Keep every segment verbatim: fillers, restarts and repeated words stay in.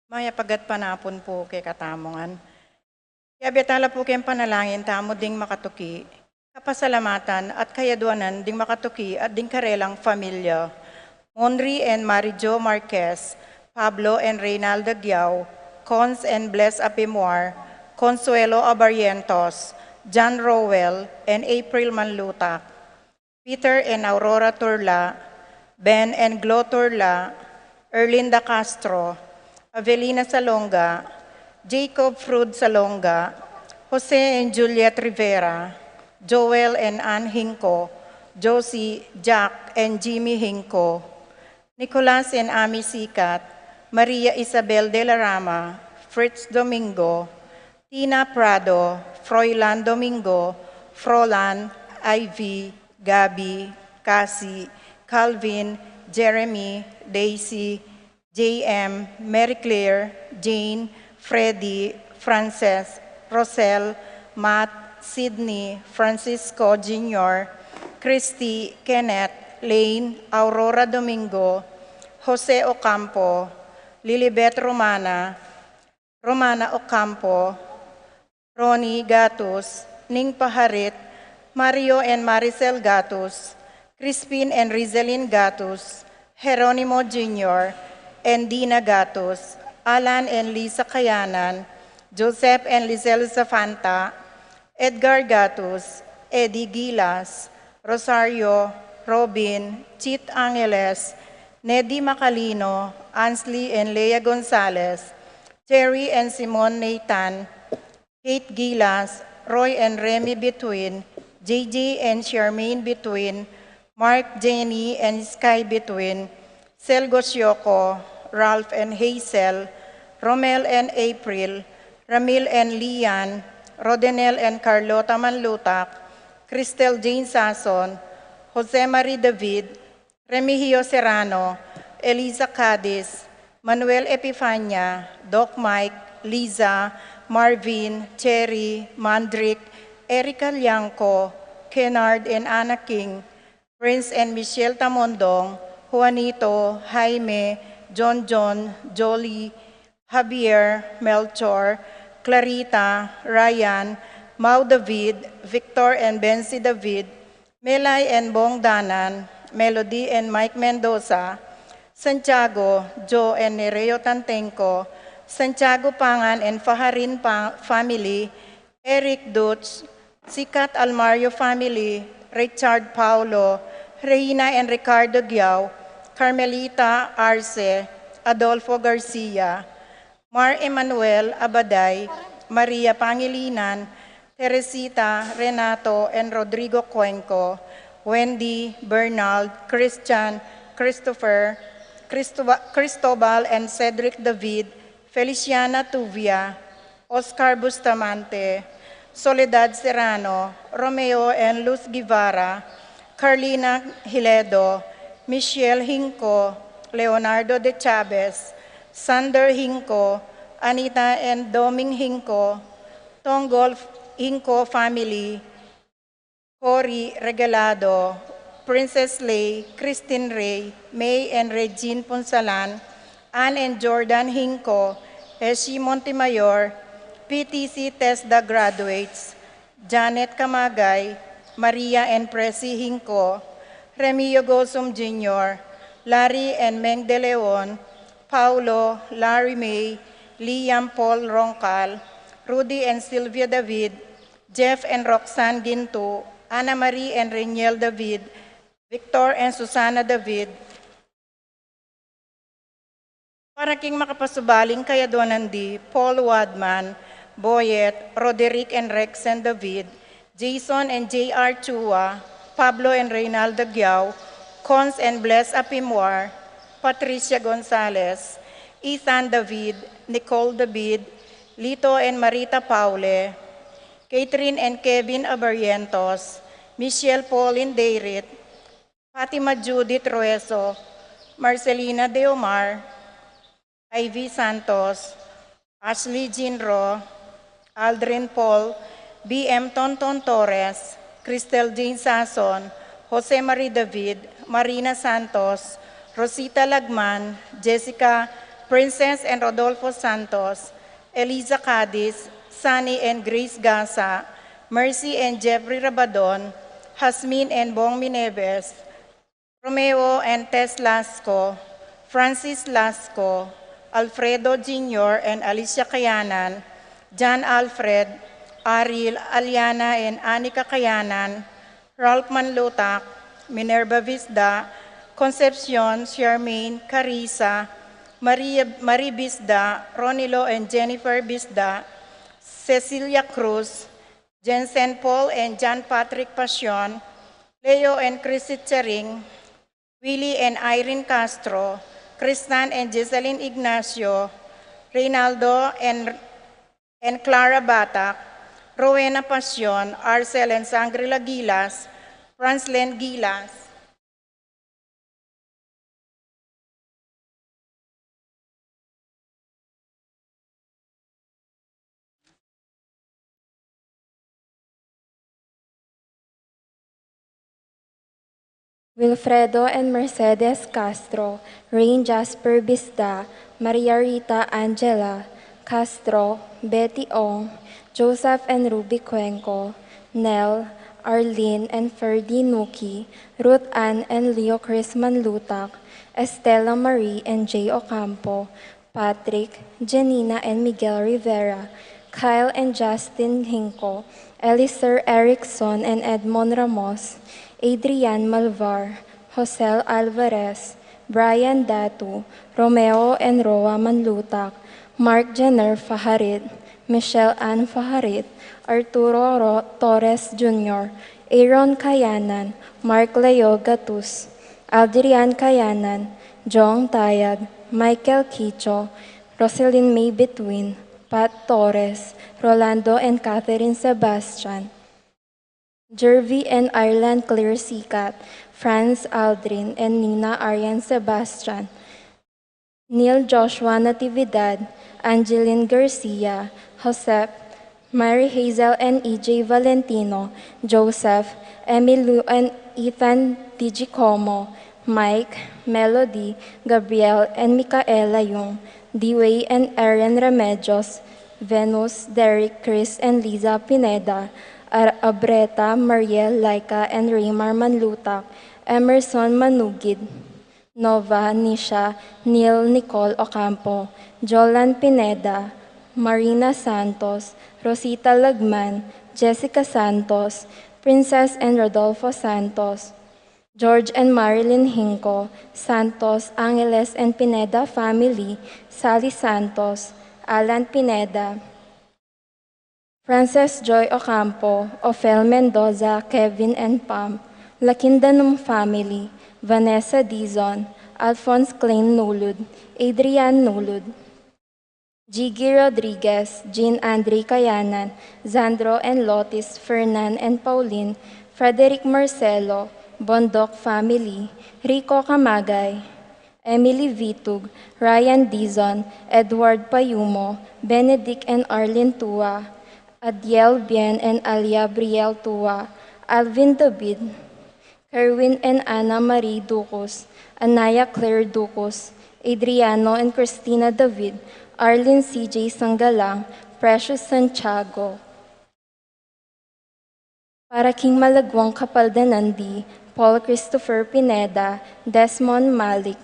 Mayap a gatpanapun pu kekatamu ngan. Yabie tala pu keng panalangin tamu ding makatuki, kapasalamatan at kayaduanan ding makatuki at ding karelang familia. Monri and Mari Jo Marquez, Pablo and Reynalda Giao, Cons and Bless Apimwar, Consuelo Abarrientos, John Rowell and April Manlutak, Peter and Aurora Turla, Ben and Glo Turla, Erlinda Castro, Avelina Salonga, Jacob Frud Salonga, Jose and Juliet Rivera, Joel and Ann Hinco, Josie, Jack and Jimmy Hinco, Nicolas and Ami Sikat, Maria Isabel de la Rama, Fritz Domingo, Tina Prado, Froilan Domingo, Frolan, Ivy, Gabby, Cassie, Calvin, Jeremy, Daisy, J M, Mary Claire, Jane, Freddy, Frances, Rosel, Matt, Sydney, Francisco Junior, Christy, Kenneth, Lane, Aurora Domingo, Jose Ocampo, Lilibet Romana, Romana Ocampo, Ronnie Gatus, Ning Paharit, Mario and Maricel Gatus, Crispin and Rizalin Gatus, Jeronimo Junior and Dina Gatus, Alan and Lisa Kayanan, Joseph and Lizelle Zafanta, Edgar Gatus, Eddie Gilas, Rosario, Robin, Chit Angeles, Neddy Macalino, Ansley and Lea Gonzalez, Cherry and Simon Nathan, Kate Gilas, Roy and Remy Bituin, J J and Charmaine Bituin, Mark, Jenny and Sky Bituin, Sel Gosioko, Ralph and Hazel, Romel and April, Ramil and Lian, Rodenel and Carlota Manlutak, Cristel Jane Sason, Jose Marie David, Remigio Serrano, Eliza Cadiz, Manuel Epifania, Doc Mike, Liza, Marvin, Cherry, Mandrick, Erica Liangco, Kennard and Anna King, Prince and Michelle Tamondong, Juanito, Jaime, John John, Jolie, Javier, Melchor, Clarita, Ryan, Mau David, Victor and Bensi David, Melay and Bong Danan, Melody and Mike Mendoza, Santiago, Joe and Nereo Tantengco, Santiago Pangan and Faharin pa- family, Eric Dutz, Sikat Almario family, Richard Paulo, Reina and Ricardo Giao, Carmelita Arce, Adolfo Garcia, Mar Emmanuel Abaday, Maria Pangilinan, Teresita, Renato, and Rodrigo Cuenco, Wendy, Bernald, Christian, Christopher, Cristoba- Cristobal, and Cedric David, Feliciana Tuvia, Oscar Bustamante, Soledad Serrano, Romeo and Luz Guevara, Carlina Hiledo, Michelle Hinco, Leonardo de Chavez, Sander Hinco, Anita and Doming Hinco, Tonggol Hinco family, Cory Regalado, Princess Lay, Christine Ray, May and Regine Punsalan, Ann and Jordan Hinco, Eshi Montemayor, P T C TESDA graduates, Janet Camagay, Maria and Presi Hinco, Remio Gosum Junior, Larry and Meng De Leon, Paulo, Larry May, Liam Paul Roncal, Rudy and Sylvia David, Jeff and Roxanne Ginto, Ana Marie and Reniel David, Victor and Susana David, para king makapasubaling kayaduanan di Paul Wadman, Boyet, Roderick and Rexen David, Jason and J R Chua, Pablo and Reynalda Giao, Cons and Bless Apimwar, Patricia Gonzalez, Ethan David, Nicole David, Lito and Marita Paule, Catherine and Kevin Abarrientos, Michelle Pauline Dayrit, Fatima Judith Rueso, Marcelina De Omar, Ivy Santos, Ashley Jinro, Aldrin Paul, B M Tonton Torres, Cristel Jane Sason, Jose Marie David, Marina Santos, Rosita Lagman, Jessica Princess and Rodolfo Santos, Eliza Cadiz, Sunny and Grace Gasa, Mercy and Jeffrey Rabadon, Jasmine and Bong Mineves, Romeo and Tess Lasco, Francis Lasco, Alfredo Junior and Alicia Kayanan, John Alfred, Aril, Aliana and Anika Kayanan, Ralph Manlutak, Minerva Visda, Concepcion, Charmaine, Carissa, Maria, Marie Bisda, Ronilo and Jennifer Bisda, Cecilia Cruz, Jensen Paul and John Patrick Pasion, Leo and Chrissy Charing, Willie and Irene Castro, Kristan and Giselle Ignacio, Reynaldo and, and Clara Batak, Rowena Pasion, Arcel and Sangri Lagilas, Franslin Gilas. Wilfredo and Mercedes Castro, Rain Jasper Bisda, Maria Rita Angela Castro, Betty Ong, Joseph and Ruby Cuenco, Nell, Arlene and Ferdy Nuki, Ruth Ann and Leo Chris Manlutak, Estela Marie and Jay Ocampo, Patrick, Janina and Miguel Rivera, Kyle and Justin Hinco, Eliser Erickson and Edmond Ramos, Adrian Malvar, Josel Alvarez, Brian Datu, Romeo and Roa Manlutak, Mark Jenner Faharit, Michelle Ann Faharit, Arturo Ro-, Torres Junior, Aaron Kayanan, Mark Leo Gatus, Adrian Kayanan, Jong Tayag, Michael Quicho, Roselyn May Between, Pat Torres, Rolando and Catherine Sebastian, Jervy and Ireland Claire Sikat, Franz Aldrin and Nina Arian Sebastian, Neil Joshua Natividad, Angeline Garcia, Josep, Mary Hazel and E J Valentino, Joseph, Emily and Ethan Digicomo, Mike, Melody, Gabriel and Micaela Yung, Dewey and Aaron Remedios, Venus, Derek, Chris and Liza Pineda, Ar-, Abreta, Mariel, Laika and Raymar Manlutak, Emerson Manugid, Nova, Nisha, Neil, Nicole Ocampo, Jolan Pineda, Marina Santos, Rosita Lagman, Jessica Santos, Princess and Rodolfo Santos, George and Marilyn Hinco, Santos, Angeles and Pineda family, Sally Santos, Alan Pineda, Frances Joy Ocampo, Ophel Mendoza, Kevin and Pam, Lakindanum family, Vanessa Dizon, Alphonse Klein Nulud, Adrian Nulud, Jiggy Rodriguez, Jean Andre Kayanan, Zandro and Lotis, Fernan and Pauline, Frederick Marcelo, Bondoc family, Rico Camagay, Emily Vitug, Ryan Dizon, Edward Payumo, Benedict and Arlene Tua, Adiel Bien and Alia Briel Tua, Alvin David, Kerwin and Ana Marie Ducos, Anaya Claire Ducos, Adriano and Christina David, Arlene C J Sanggalang, Precious Santiago. Para king malaguang kapaldanan di, Paul Christopher Pineda, Desmond Malik,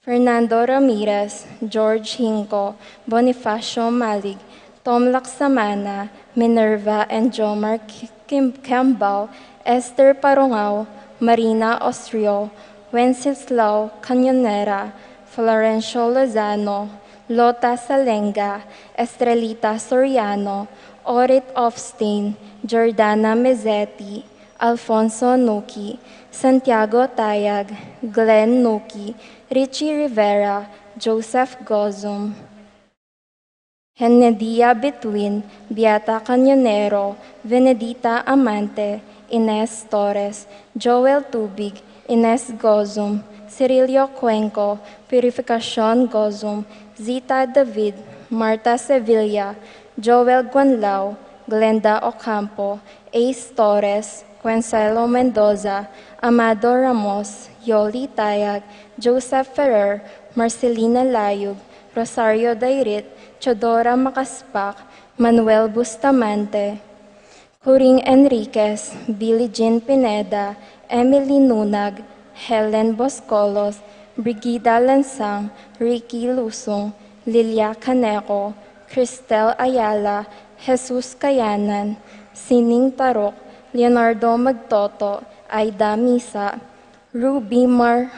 Fernando Ramirez, George Hinco, Bonifacio Malik, Tom Laksamana, Minerva and Jomar Ki-, Kim-, Kembao, Esther Parongao, Marina Osrio, Wenceslao Cañonera, Florencio Lozano, Lota Salenga, Estrelita Soriano, Orit Ofstain, Jordana Mezzetti, Alfonso Nuki, Santiago Tayag, Glenn Nuki, Richie Rivera, Joseph Gozum, Henedia Between, Beata Cañonero, Benedita Amante, Ines Torres, Joel Tubig, Ines Gozum, Cirilio Cuenco, Purificacion Gozum, Zita David, Marta Sevilla, Joel Guanlao, Glenda Ocampo, Ace Torres, Consuelo Mendoza, Amado Ramos, Yoli Tayag, Joseph Ferrer, Marcelina Layug, Rosario Dairit, Teodora Macaspac, Manuel Bustamante, Coring Enriquez, Billie Jean Pineda, Emily Nunag, Helen Boscolos, Brigida Lansang, Ricky Lusung, Lilia Caneco, Cristel Ayala, Jesus Kayanan, Sining Taruk, Leonardo Magtoto, Aida Misa, Ruby Mar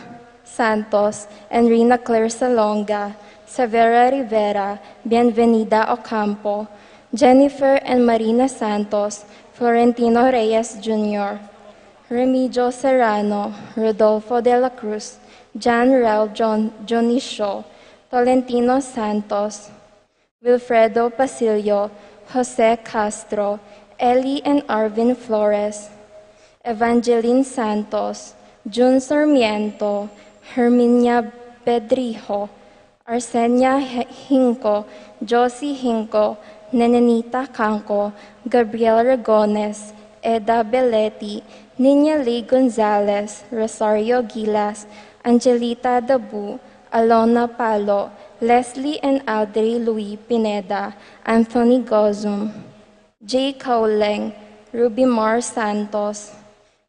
Santos, Enrina Claire Salonga, Severa Rivera, Bienvenida Ocampo, Jennifer and Marina Santos, Florentino Reyes Junior, Remigio Serrano, Rodolfo de la Cruz, Jan Rel John Dionisio, Tolentino Santos, Wilfredo Basilio, Jose Castro, Eli and Arvin Flores, Evangeline Santos, Jun Sarmiento, Herminia Bedrijo, Arsenia He-, Hinco, Josie Hinco, Nenenita Canco, Gabriel Ragones, Eda Belletti, Niña Lee Gonzalez, Rosario Gilas, Angelita Dabu, Alona Palo, Leslie and Aldri Louis Pineda, Anthony Gozum, Jay Kauleng, Ruby Mar Santos,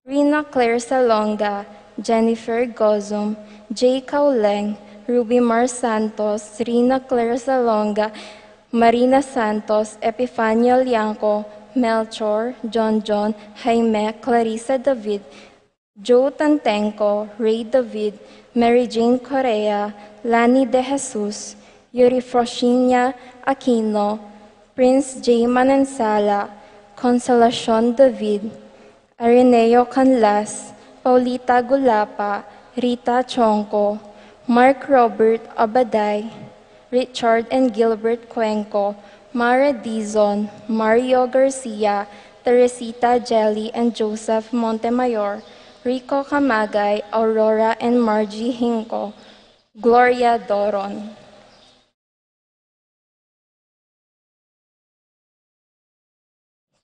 Rina Claire Salonga, Jennifer Gozum, Jay Kauleng, Ruby Mar Santos, Rina Claire Salonga, Marina Santos, Epifanio Lianco, Melchor, John John, Jaime, Clarissa David, Joe Tantenco, Ray David, Mary Jane Correa, Lani De Jesus, Yuri Froshinia Aquino, Prince J Manansala, Consolacion David, Areneo Canlas, Paulita Gulapa, Rita Chonco, Mark Robert Abaday, Richard and Gilbert Cuenco, Mara Dizon, Mario Garcia, Teresita Jelly and Joseph Montemayor, Rico Camagay, Aurora and Margie Hinco, Gloria Doron.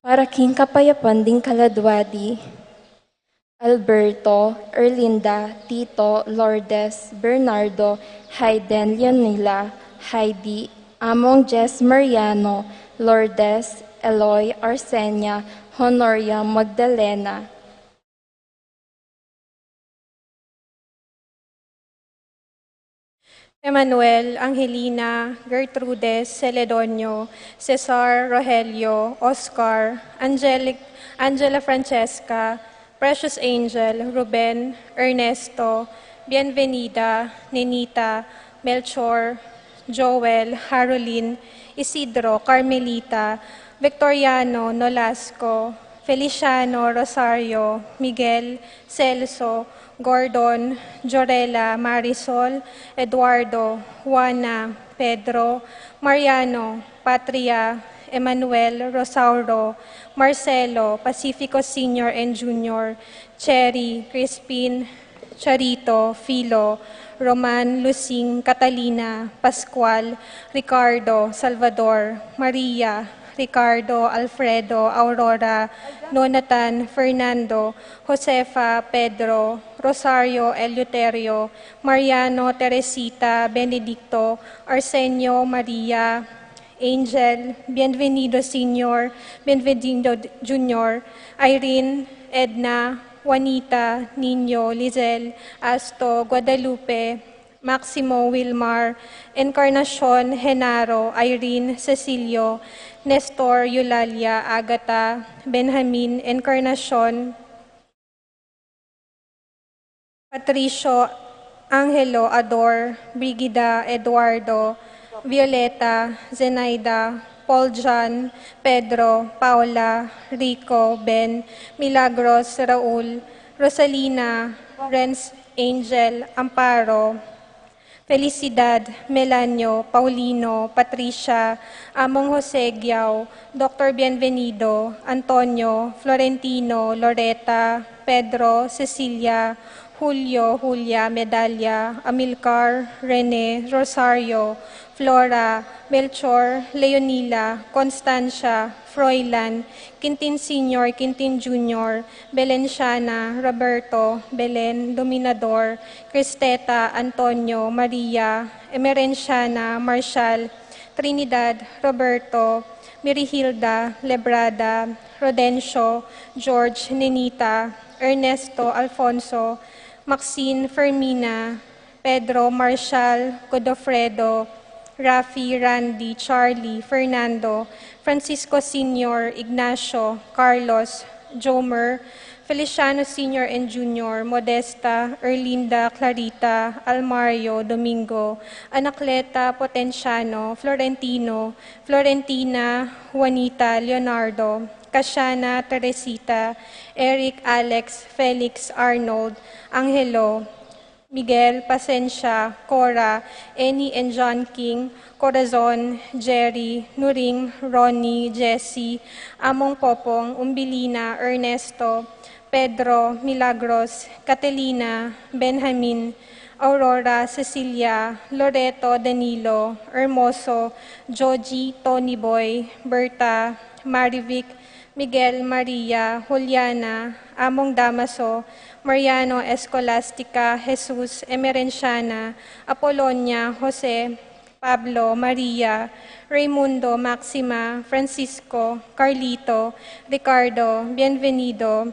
Para king kapayapan ding kaladwa di Alberto, Erlinda, Tito, Lourdes, Bernardo, Hayden, Leonila, Heidi, Among Jess Mariano, Lourdes, Eloy, Arsenia, Honoria, Magdalena, Emmanuel, Angelina, Gertrudes, Celedonio, Cesar, Rogelio, Oscar, Angelic, Angela Francesca, Precious Angel, Ruben, Ernesto, Bienvenida, Nenita, Melchor, Joel, Harolin, Isidro, Carmelita, Victoriano, Nolasco, Feliciano, Rosario, Miguel, Celso, Gordon, Jorela, Marisol, Eduardo, Juana, Pedro, Mariano, Patria, Emmanuel, Rosauro, Marcelo, Pacifico Senior and Junior, Cherry, Crispin, Charito, Filo, Roman, Lucing, Catalina, Pascual, Ricardo, Salvador, Maria, Ricardo, Alfredo, Aurora, Nonatan, Fernando, Josefa, Pedro, Rosario, Eleuterio, Mariano, Teresita, Benedicto, Arsenio, Maria, Angel, Bienvenido Senior, Bienvenido Junior, Irene, Edna, Juanita, Niño, Lizelle, Asto, Guadalupe, Maximo, Wilmar, Encarnacion, Genaro, Irene, Cecilio, Nestor, Eulalia, Agatha, Benjamin, Encarnacion, Patricio, Angelo, Ador, Brigida, Eduardo, Violeta, Zenaida, Paul John, Pedro, Paula, Rico, Ben, Milagros, Raul, Rosalina, Renz, Angel, Amparo, Felicidad, Melanio, Paulino, Patricia, Among Jose Giao, Doctor Bienvenido, Antonio, Florentino, Loreta, Pedro, Cecilia, Julio, Julia, Medalia, Amilcar, Rene, Rosario, Flora, Melchor, Leonila, Constancia, Froilan, Quintin Senior, Quintin Junior, Belenciana, Roberto, Belen, Dominador, Cristeta, Antonio, Maria, Emerenciana, Marshall, Trinidad, Roberto, Mirihilda, Lebrada, Rodencio, George, Nenita, Ernesto, Alfonso, Maxine, Fermina, Pedro, Marshall, Godofredo, Rafi, Randy, Charlie, Fernando, Francisco Senior, Ignacio, Carlos, Jomer, Feliciano Senior and Junior, Modesta, Erlinda, Clarita, Almario, Domingo, Anacleta, Potenciano, Florentino, Florentina, Juanita, Leonardo, Casiana, Teresita, Eric, Alex, Felix, Arnold, Angelo, Miguel, Pasensia, Cora, Annie and John King, Corazon, Jerry, Nuring, Ronnie, Jesse, Among Popong, Umbilina, Ernesto, Pedro, Milagros, Catelina, Benjamin, Aurora, Cecilia, Loreto, Danilo, Hermoso, Joji, Tony Boy, Berta, Marivic, Miguel, Maria, Juliana, Among Damaso, Mariano, Escolastica, Jesus, Emerenciana, Apolonia, Jose, Pablo, Maria, Raimundo, Maxima, Francisco, Carlito, Ricardo, Bienvenido,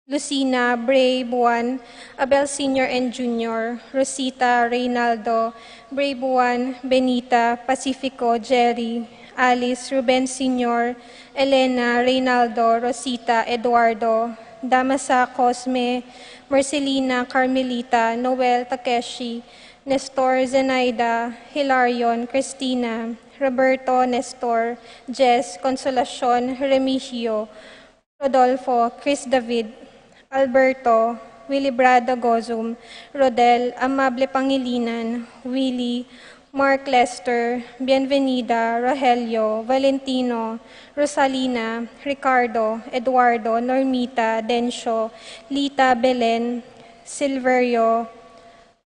Lucina, Bray, Buan, Abel Senior and Junior, Rosita, Reynaldo, Bray, Buan, Benita, Pacifico, Jerry, Alice, Ruben Senior, Elena, Reynaldo, Rosita, Eduardo, Damasa, Cosme, Marcelina, Carmelita, Noel, Takeshi, Nestor, Zenaida, Hilarion, Christina, Roberto, Nestor, Jess, Consolacion, Remigio, Rodolfo, Chris David, Alberto, Willy Brada Gozum, Rodel, Amable Pangilinan, Willy, Mark Lester, Bienvenida, Rogelio, Valentino, Rosalina, Ricardo, Eduardo, Normita, Dencio, Lita, Belen, Silverio,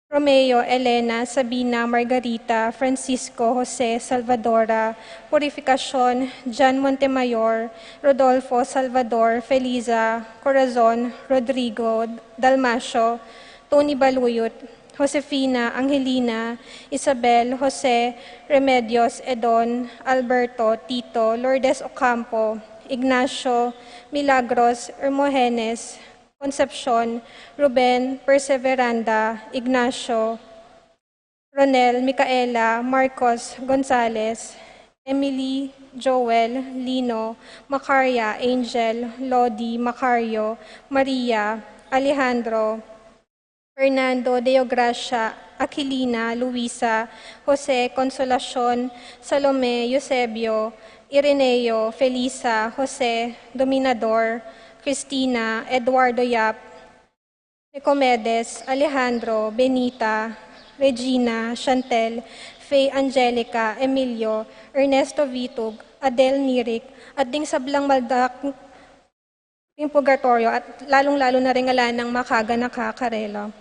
Romeo, Elena, Sabina, Margarita, Francisco, Jose, Salvadora, Purificacion, John Montemayor, Rodolfo, Salvador, Feliza, Corazon, Rodrigo, Dalmacio, Tony Baluyut, Josefina, Angelina, Isabel, Jose, Remedios, Edon, Alberto, Tito, Lourdes Ocampo, Ignacio, Milagros, Hermogenes, Concepcion, Ruben, Perseveranda, Ignacio, Ronel, Micaela, Marcos, Gonzales, Emily, Joel, Lino, Macaria, Angel, Lodi, Macario, Maria, Alejandro, Fernando, Deogracia, Aquilina, Luisa, Jose, Consolacion, Salome, Eusebio, Ireneo, Felisa, Jose, Dominador, Cristina, Eduardo Yap, Nicomedes, Alejandro, Benita, Regina, Chantel, Faye, Angelica, Emilio, Ernesto Vitug, Adel Nirik, at ding sablang maldak king purgatoryo, at lalung-lalu na ring ala nang makaganaka karela.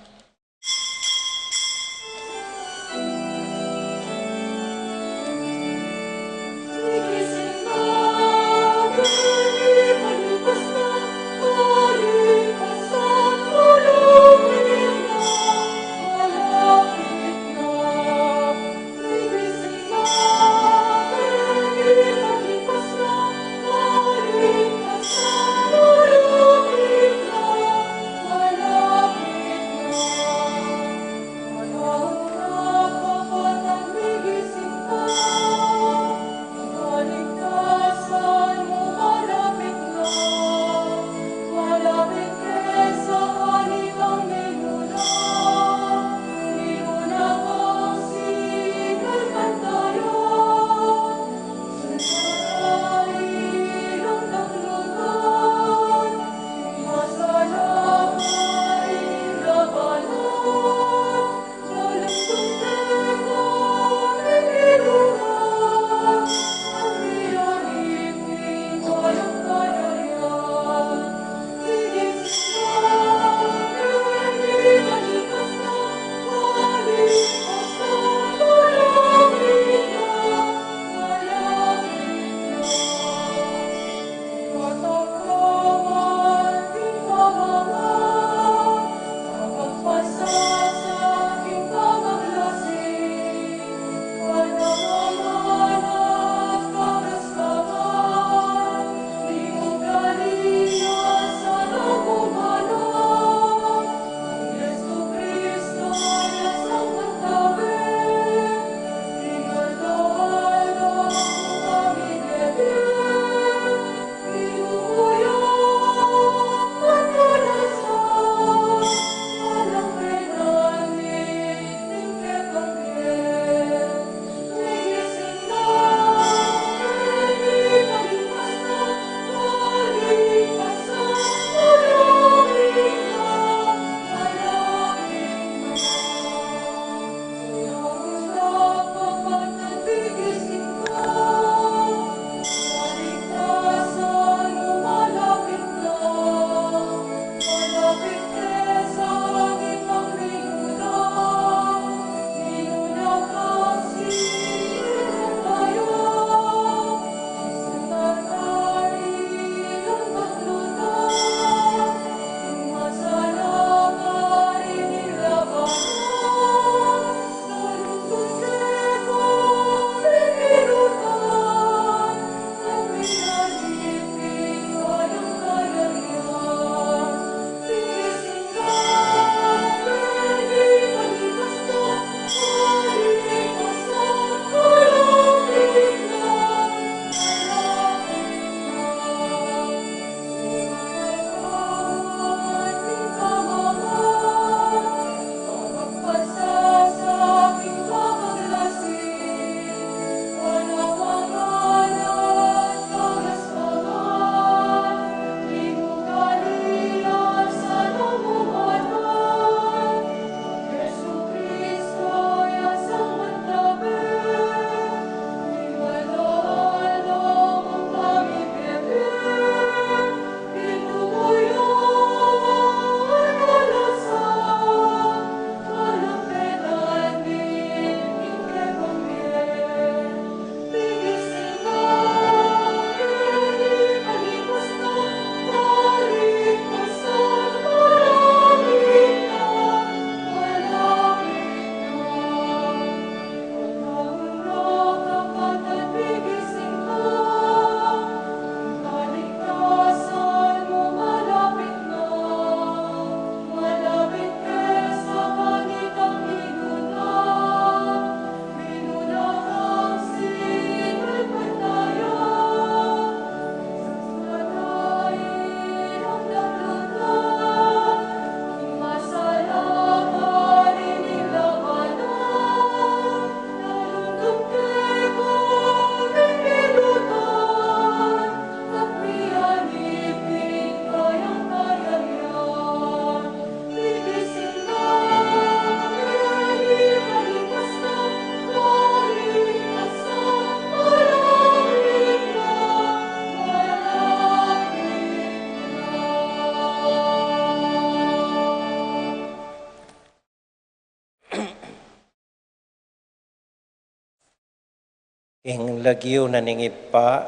Ing lagyu na ning Ibpa,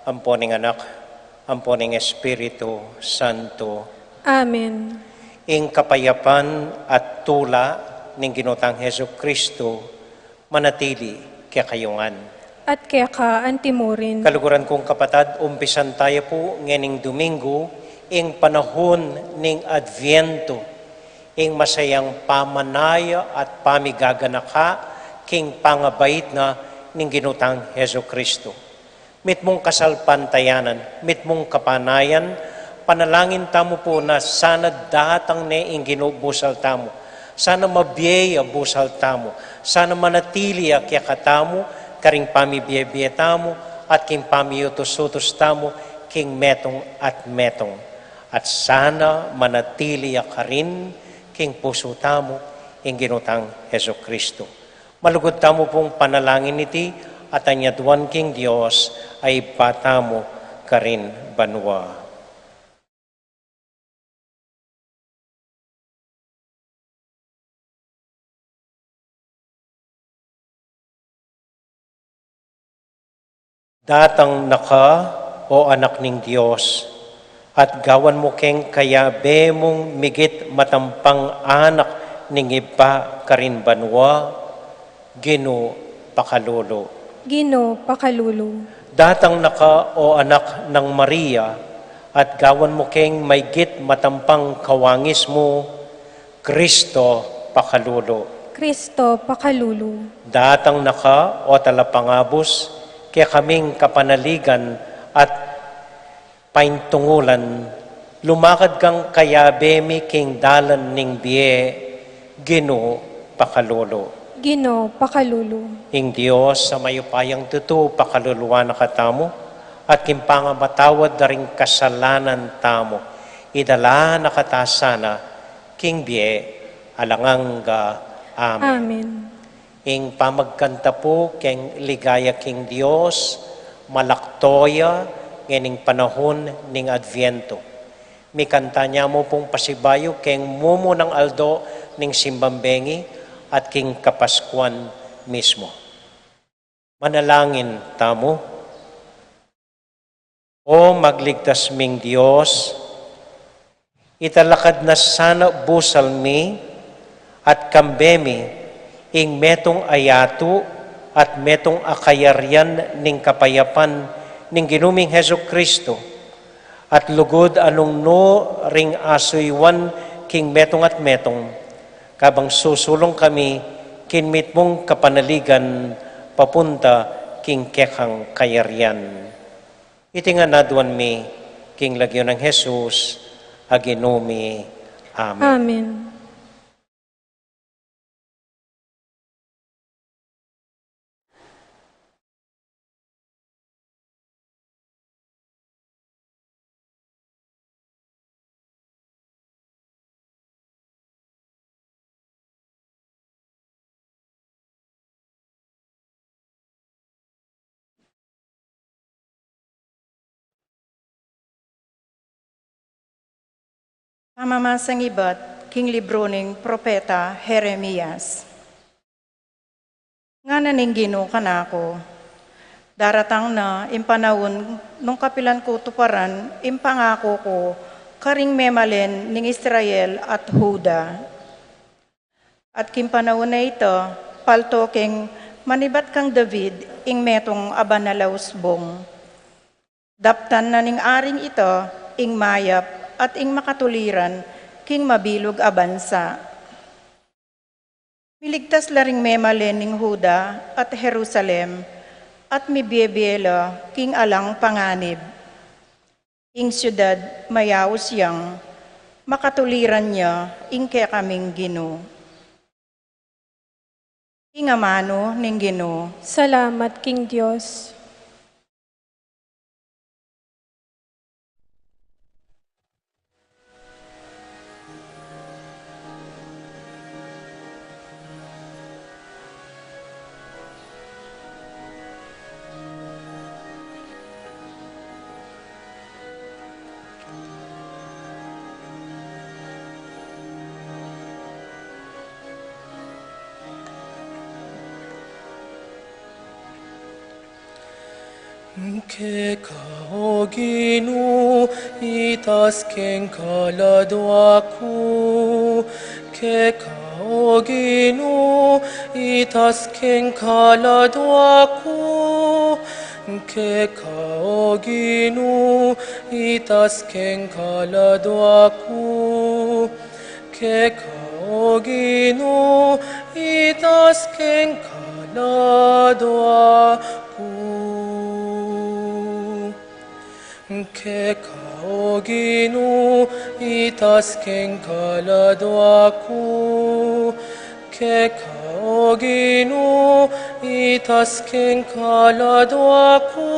ampo ning Anak, ampo ning Espiritu Santo. Amen. Ing kapayapan at tula ning Ginu tang Jesucristo manatili kekayu ngan. At keka antimurin. Kaluguran kung kapatad, umpisan taya pu ngening Domingo ing panahun ning Adviento, ing masayang pamanaya at pamigaganaka king pangabait na ning Ginu tang Jesucristo. Mitmung kasalpantayanan, mitmung kapanayan, panalangin tamu pu na sana datang ne ing Ginu busal tamu, sana mabie ya busal tamu, sana manatili ya kekatamu, karing pamibie-bie tamu, at king pamiutus-utus tamu, king metung at metung. At sana manatili ya karin king pusu tamu, ing Ginu tang Jesucristo. Malugud tamu pung panalangin iti, at anyaduan king Dios a Ibpa tamu karin banua. Datang na ka, o Anak ning Dios, at gawan mu keng kayabe mung migit matampang anak ning Ibpa karin banua, Ginu, pakalulu. Ginu, pakalulu. Datang na ka, o Anak nang Maria, at gawan mu keng maigit matampang kawangis mu, Kristo, pakalulu. Kristo, pakalulu. Datang na ka, o Talapangabus, kekaming kapanaligan at paintungulan, lumakad kang kayabe mi king dalan ning bie, Ginu, pakalulu. Ginu, pakalulu. Ing Dios a mayupayang tutu pakaluluan na katamu, at king pangamatawad da ring kasalanan tamu, idala na kata sana king bie alang angga. Amen. Amen. Ing pamagkanta pu keng ligaya king Dios, malakto ya ngening panahun ning Adviento. Mikanta ne mu pung pasibayu keng mumunang aldo ning simbang bengi at king Kapaskuan mismu. Manalangin tamu. O magligtas ming Dios, italakad na sana busal mi at kambe mi ing metung a yatu at metung a kayarian ning kapayapan ning Ginu ming Jesucristo, at lugud a nung nu ring asuyuan king metung at metung, kabang susulung kami king mitmung kapanaligan papunta king kekang kayarian. Iti ngan aduan mi king lagyu nang Jesus a Ginu mi. Amen. Amen. Pamamasang ibat king libru ning propeta Jeremias. Ngana ning Ginu kanaku, daratang na ing panaun nung kapilan ku tuparan ing pangaku ku karing memalen ning Israel at Juda. At king panaun a ita, palto keng manibat kang David ing metung a banal a usbung. Daptan na ning aring ita ing mayap at ing makatuliran king mabilug a bansa. Miligtas la ring memalen ning Juda at Jerusalem, at mibie-bie la king alang panganib. Ing siudad mayaus yang, makatuliran ya ing kekaming Ginu. Ing amanu ning Ginu. Salamat king Dios. Keka, o Ginu, itas keng kaladua ku. Keka, o Ginu, itas keng kaladua ku. Keka, o Ginu, itas keng kaladua ku. Keka, o Ginu, itas keng kaladua ku. Keka, o Ginu, itas keng kaladua ku. Keka, o Ginu, itas keng kaladua ku.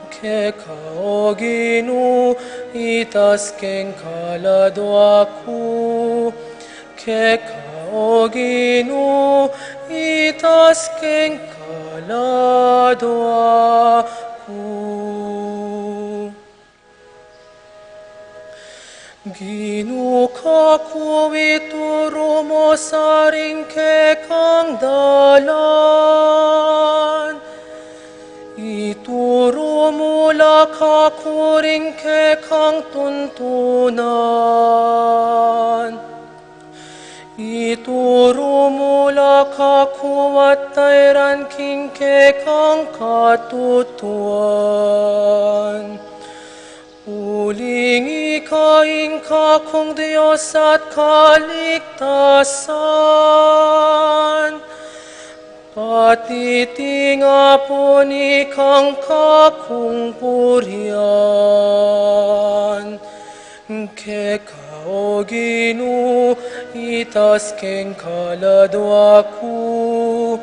Keka, o Ginu, itas keng kaladua ku. Keka, o Ginu, itas keng kaladua ku. Ginu, kaku ituru mu sa ring kekang dalan. Ituru mu la kaku ring kekang tuntunan. Ituru mu la kaku at tairan king kekang katutuan. Uling ika ing kakung Dios at kaligtasan, pati iti nga pun ikang kakung purian. Keka, o Ginu, itas keng kaladua ku.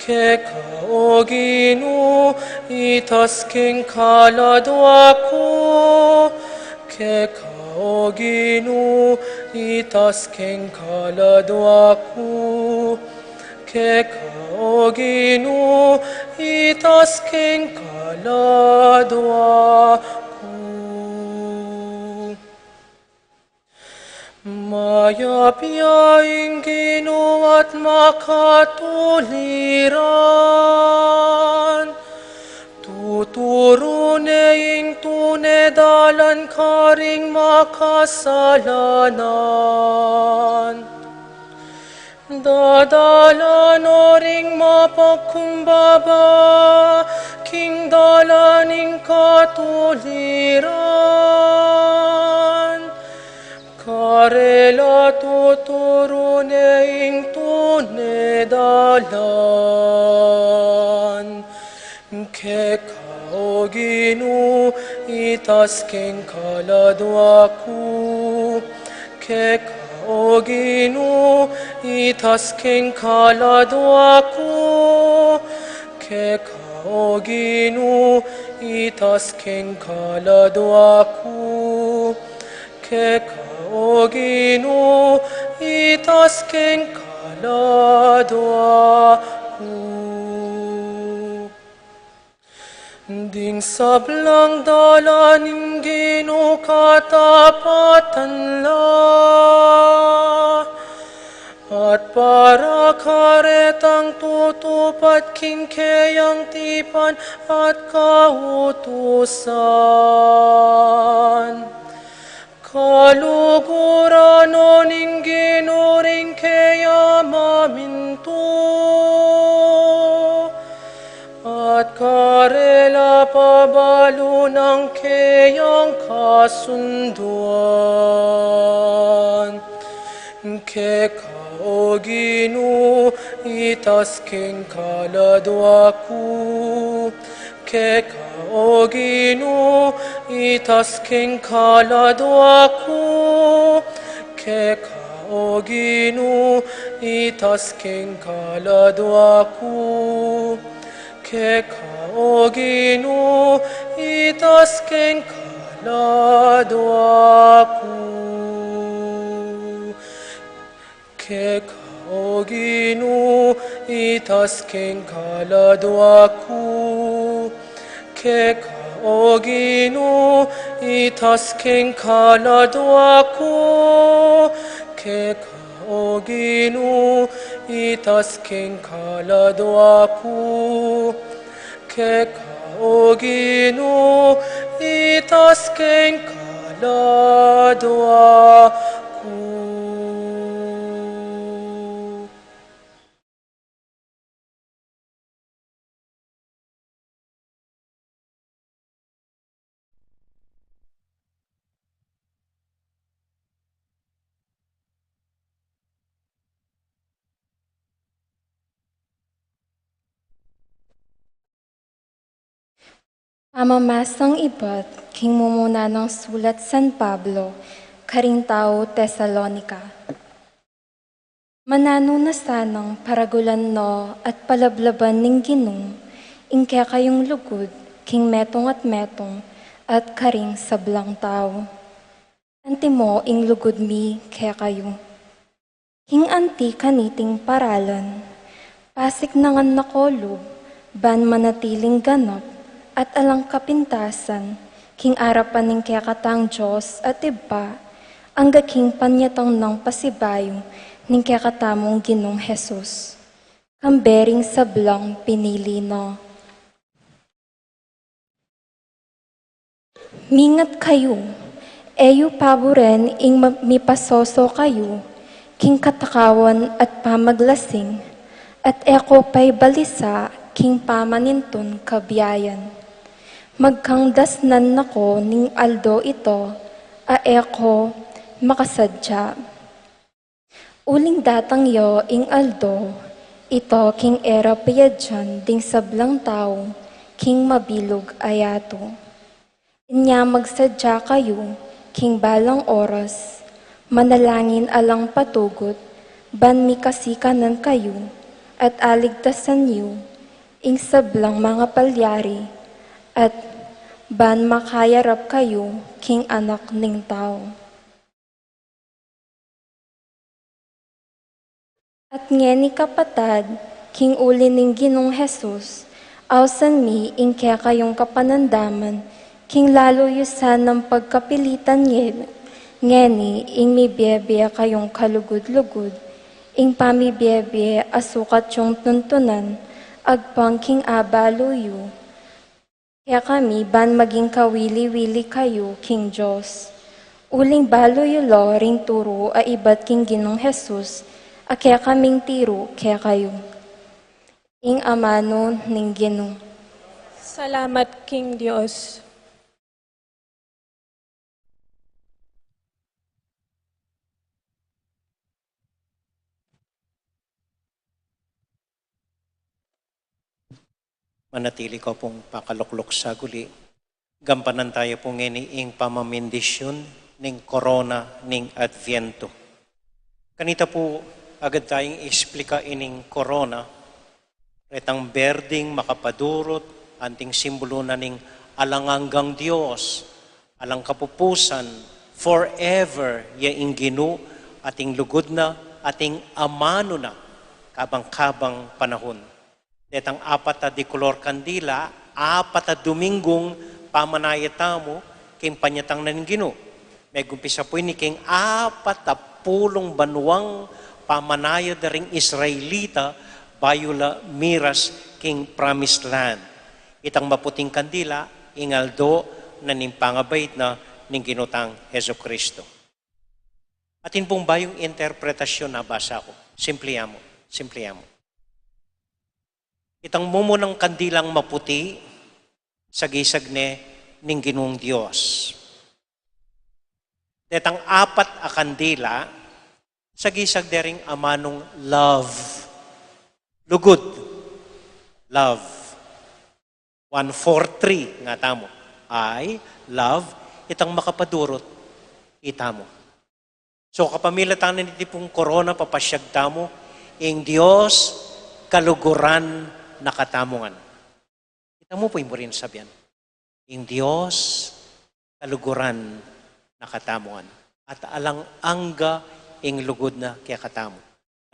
Keka, o Ginu, itas keng kaladua ku. Keka, o Ginu, itas keng kaladua ku. Keka, o Ginu, itas keng kaladua ku. Mayap ya ing Ginu at makatuliran. Tuturu ne ing tune dalan karing makasalanan. Dadalan no ring mapagkumbaba king dalan ning katuliran. Karela tuturu ne ing tune dalan. Keka, o Ginu, itas keng kaladua ku. Keka, o Ginu, itas keng kaladua ku. Keka, o Ginu, itas keng kaladua ku. Keka, o Ginu, itas keng kaladua ku. Ding sablang dalan ning Ginu katapatan la, at para karetang tutupad king keyang tipan at kautusan. Kaluguran no ning Ginu ring keya mamintu, at karela pabalu nang keyang kasunduan. Keka, o Ginu, itas keng kaladua ku. Keka, o Ginu, itas keng kaladua ku. Keka, o Ginu, itas keng kaladua ku. Keka, o Ginu, itas keng kaladua ku. Keka, o Ginu, itas keng kaladua ku. Keka, o Ginu, itas keng kaladua ku. Keka, o Ginu, itas keng kaladua ku. O Ginu, itas keng kaladwa ku. Pamamasang ibat king mumuna nang sulat San Pablo karing tau Tesalonica. Mananu na sanang paragulan no at palablaban ning Ginu ing kekayung lugud king metung at metung at karing sablang tau. Antimo ing lugud mi kekayu. King anti kaniting paralan, pasiknangan na ko lub ban manatiling ganap at alang kapintasan king arapan ning kekatang Dios at Ibpa, angga king panyatang nang pasibayu ning kekatamung Ginung Jesus, kambe ring sablang pinili na. Mingat kayu, e yu paburen ing ma-, mipasoso kayu king katakawan at pamaglasing, at e ko paibalisa king pamanintun kabiayan. Magkangdasnan na ko ning aldo ito a e ko makasadya. Uling datang ya ing aldo ito king e ra payadyan ding sablang tau king mabilug a yatu. Inya magsadya kayu king balang oras, manalangin alang patugut, ban mikasikanan kayu, at aligtasan yu ing sablang mangapalyari, at ban makayarap kayu king Anak ning Tau. At ngeni, kapatad, king uli ning Ginung Jesus, ausan mi ing kekayung kapanandaman, king lalu yu sanang pagkapilitan ngeni, ngeni ing mibie-bie kayung kalugud-lugud, ing pamibie-bie a sukat yung tuntunan, agpang king abalu yu kekami, ban maging kawili-wili kayu king Dios. Uling balu yu la ring turu a ibat king Ginung Jesus, a kekaming tiru kekayu. Ing amanu ning Ginu. Salamat king Dios. Manatili ko pung pakalukluk saguli. Gampanan taya pu ngeni ing pamamindisyon ning korona ning Adviento. Kanita pu, agad tayang isplika ining korona, retang berding makapadurut, anting simbulu na ning alang anggang Dios, alang kapupusan, forever ya ing Ginu, ating lugud na, ating amanu na, kabang-kabang panahun. Detang apat a de kolor kandila, apat a Dominggung pamanaya tamu king panyatang na ning Ginu. Megumpisa pu ini king apat a pulung banuang pamanaya da ring Israelita bayu la miras king Promised Land. Itang maputing kandila, ing aldo na ning pangabait na ning Ginu tang Jesucristo. Atin pung bayung interpretasyon a basa ku. Simple ya mu, simple ya mu. Itang mumunang kandilang maputi, sagisag ne ning Ginung Dios. Detang apat a kandila, sagisag de ring amanung love. Lugud. Love. One, four, three, nga tamu. I love, itang makapadurut, itamu. So, kapamilatan niti pung korona, papasyag tamu, ing Dios kaluguran na katamu ngan. Itamu pu ing buri nang sabian. Ing Dios kaluguran na katamu ngan. At alang angga ing lugud na kekatamu.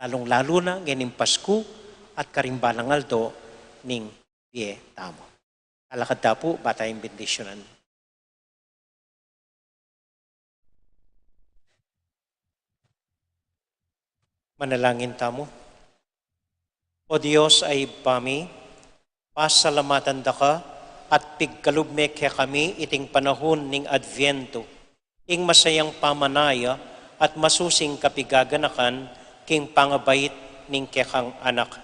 Lalung-lalu na ngening Pasku at karing balang aldo ning bie tamu. Alakad ta pu, ba tayang bendisyunan. Manalangin tamu. O Dios a Ibpa mi, pasalamatan da ka, At pigkalub me kekami iting panahun ning Adviento, ing masayang pamanaya at masusing kapigaganakan king pangabait ning kekang Anak.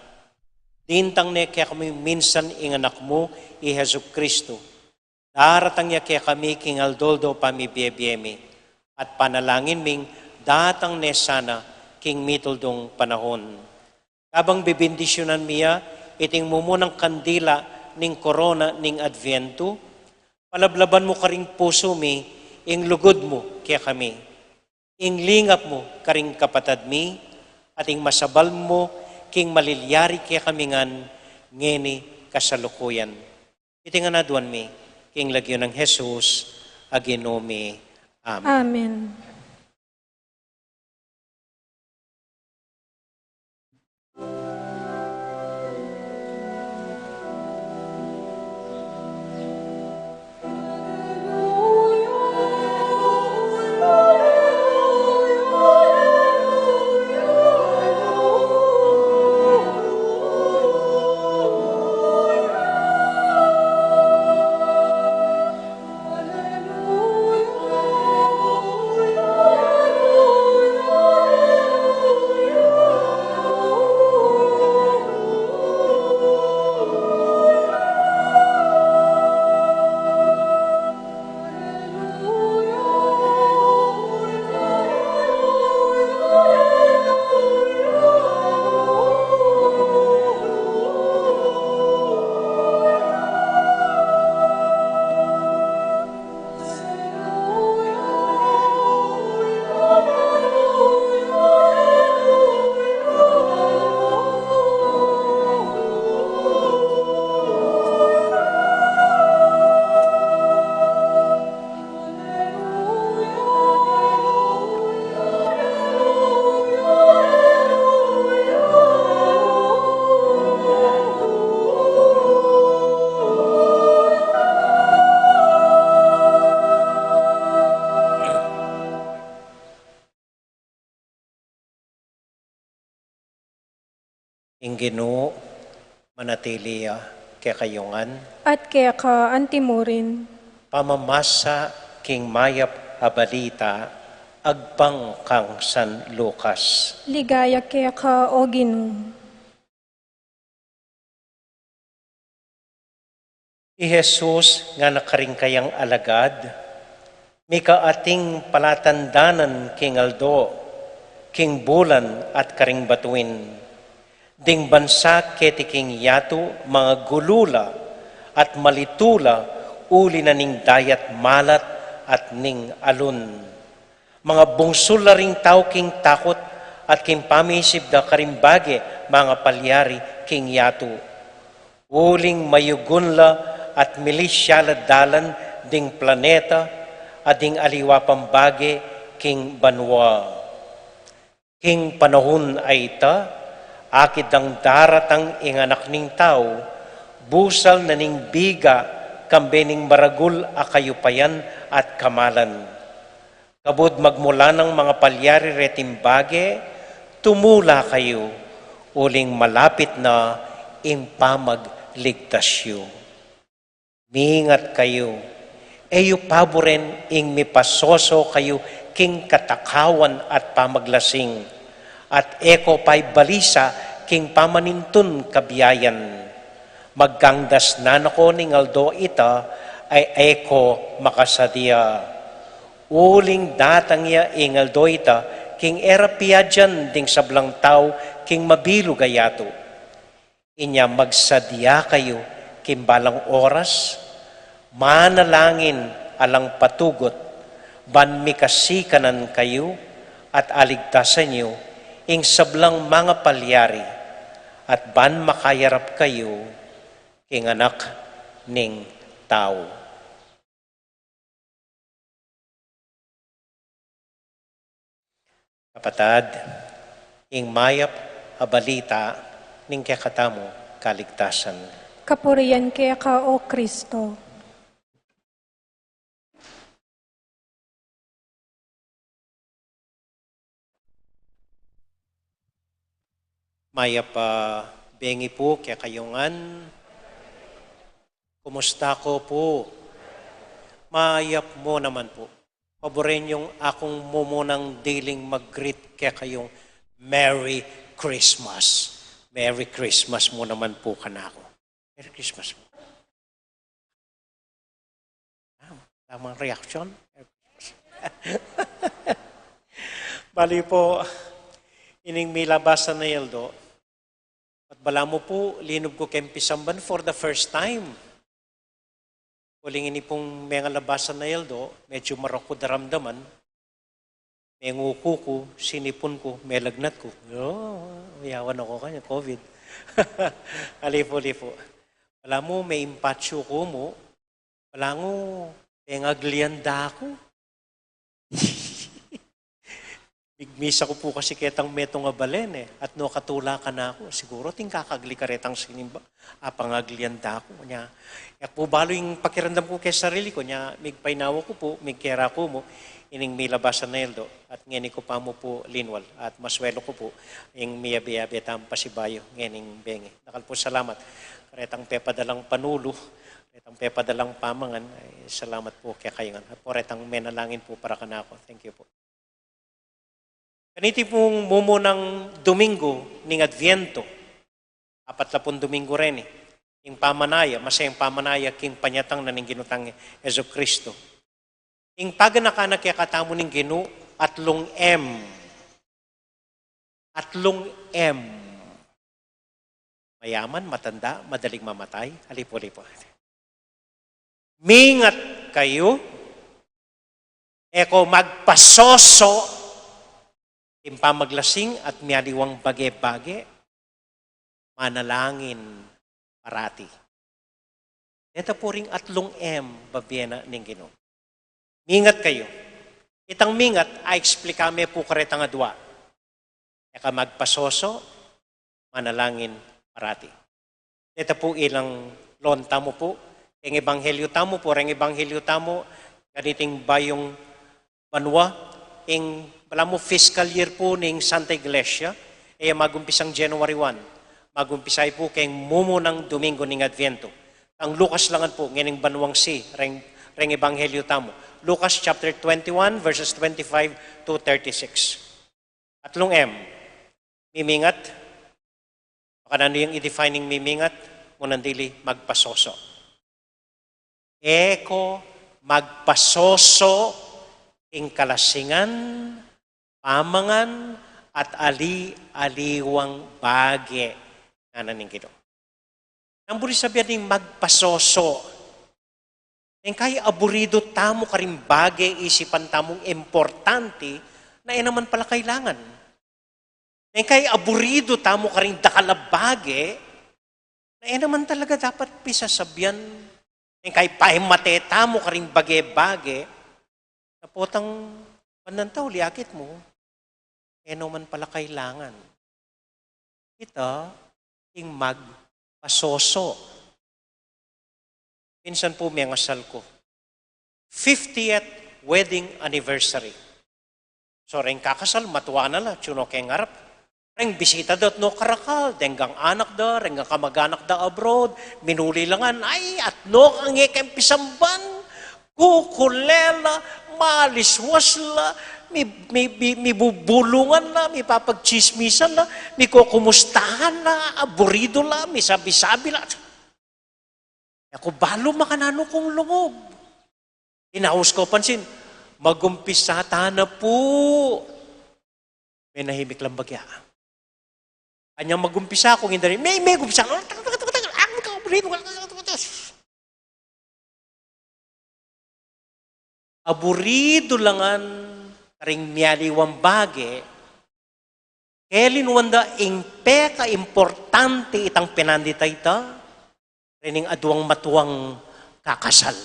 Dintang ne kekami minsan ing Anak mu, i Jesucristo. Daratang ya kekami king aldo-aldo pamibie-bie mi, at panalangin ming datang ne sana king mituldung panahun. Kabang bibindisyunan mi ya iting mumunang kandila ning korona ning Adviento, palablaban mu karing pusu mi ing lugud mu kekami, ing lingap mu karing kapatad mi, at ing masabal mu king malilyari kekami ngan ngeni kasalukuyan. Iti ngan aduan mi king lagyu nang Jesus a Ginu mi. Amen. Amen. Ing Ginu manatili ya kekayu ngan. At keka antimurin. Pamamasa king mayap a balita agpang kang San Lucas. Ligaya keka, o Ginu. I Jesus ngana karing kayang alagad, mika ating palatandanan king aldo, king bulan at karing batuin. Ding bansa keti king yatu mangagulu la at malitu la uli na ning dayat malat at ning alun. Mangabungsul la ring tau king takut at king pamisip da karing bage mangapalyari king yatu. Uling mayugun la at milisya la dalan ding planeta at ding aliwa pang bage king banua. King panahun a ita, akit dang daratang ing Anak ning Tau, busal na ning biga kambe ning maragul a kayupayan at kamalan. Kabud magmula nang mangapalyari reting bage, tumula kayu, uling malapit na ing pamagligtas yu. Mingat kayu, e yu paburen ing mipasoso kayu king katakawan at pamaglasing, at e ko paibalisa king pamanintun kabiayan. Magkangdas na nako ning aldo ita a e ko makasadia. Uling datang ya ing aldo ita king e ra piadyan ding sablang tau king mabilug a yatu. Inya magsadia kayu king balang oras, manalangin alang patugut, ban mikasikanan kayu at aligtasan yu ing sablang mangapalyari, at ban makayarap kayu king Anak ning Tau. Kapatad, ing mayap a balita ning kekatamung kaligtasan. Kapurian keka, O Kristo. Mayap a bengi pu kekayu ngan. Kumusta ko pu? Mayap mu naman pu. Paboren yung akung mumunang diling mag-greet kekayung Merry Christmas. Merry Christmas mu naman pu kanaku. Merry Christmas pu. Ah, tamang reaksyon. Bali pu, ining milabasan a aldo, at balamu pu, linub ku keng pisamban for the first time. Uling ini pung mengalabasan a aldo, medyu marok ku daramdaman, menguku ku, sinipun ku, melagnat ku. O, yawan aku kanya, COVID. Alipu-lipu. Balamu, meimpatsu ku mu, balamu, mengaglian da ku. Migmisa ku pu kasi ketang metung a balen e, at no katula kanaku, siguru ating kakagli karetang sinimba, apangaglian da ku. Nya, e ku balu ing pakiramdam ku keng sarili ku, nya, migpainawa ku pu, migkera ku mu, ining milabasan a aldo, at ngeni ku pa mu pu linwal, at maswelu ku pu, ing miyabe-yabe tang pasibayu, ngening bengi. Dakal pu salamat, karetang pepadalang panulu, karetang pepadalang pamangan, ay, salamat pu kekayu ngan. At pu retang menalangin pu para kanaku. Thank you pu. Kaniti pung mumunang Domingo ning Adviento, apat la pung Domingo reni, ing pamanaya, masayang pamanaya king panyatang na ning Ginu tang Jesucristo. Ing paganaka na kekatamu ning Ginu, atlung M. Atlung M. Mayaman, matanda, madaling mamatay, alipu-lipu. Mingat kayu, e ko magpasoso, king pamaglasing at mialiwang bage-bage, manalangin parati. Deta pu ring atlung M, babie na ning Ginu. Mingat kayu. Itang mingat, a-explika me pu karetang adua. E ka magpasoso, manalangin parati. Deta pu ilang loan tamu pu, keng ebanghelyo tamu pu, reng ebanghelyo tamu, kaniting bayung banua, ing balamu fiscal year pu ning Santa Iglesia, e magumpisang January one, magumpisa ya pu keng mumunang Domingo ning Adviento. Kang Lucas la ngan pu, ngening banuang C, reng, reng ebanghelyo tamu. Lucas chapter twenty-one, verses twenty-five to thirty-six. Atlung M, mimingat. Makananu yang i-define ing mimingat? Munang dili, magpasoso. E ko magpasoso king kalasingan, pamangan, at ali-aliwang bage, ngana ning Ginu. Nanu buri sabian ning magpasoso? Neng kai aburidu tamu karing bage isipan tamung importante, na e naman pala kailangan. Neng kai aburidu tamu karing dakal a bage, na e naman talaga dapat pisasabian. Neng kai paimate tamu karing bage-bage, na potang pandan tau, liakit mu, e naman pala kailangan. Ita ing magpasoso. Minsan pu mengasal ku. Fiftieth wedding anniversary. So, reng kakasal, matua na la, atyu no keng arap. Reng bisita da, atyu no karakal, deng anak da, reng kamaganak da abroad, minuli la ngan, ay, atyu no keng e keng pisamban, kukulela, maliswas la, mi, mi, mi, mibubulungan la, mipapagtsismisan la, mikukumustahan la, aburidu la, misabi-sabi la. E ku balu makananu kung lungub. Inaus ku pansin, magumpisa ta na pu. Menahimik lang bagya. Anyang magumpisa kung indari, me, megumpisa. Aburidu la ngan karing mialiwang bage, kelinuan da ing pekaimportante itang penandit a ita, rening aduang matuang kakasal.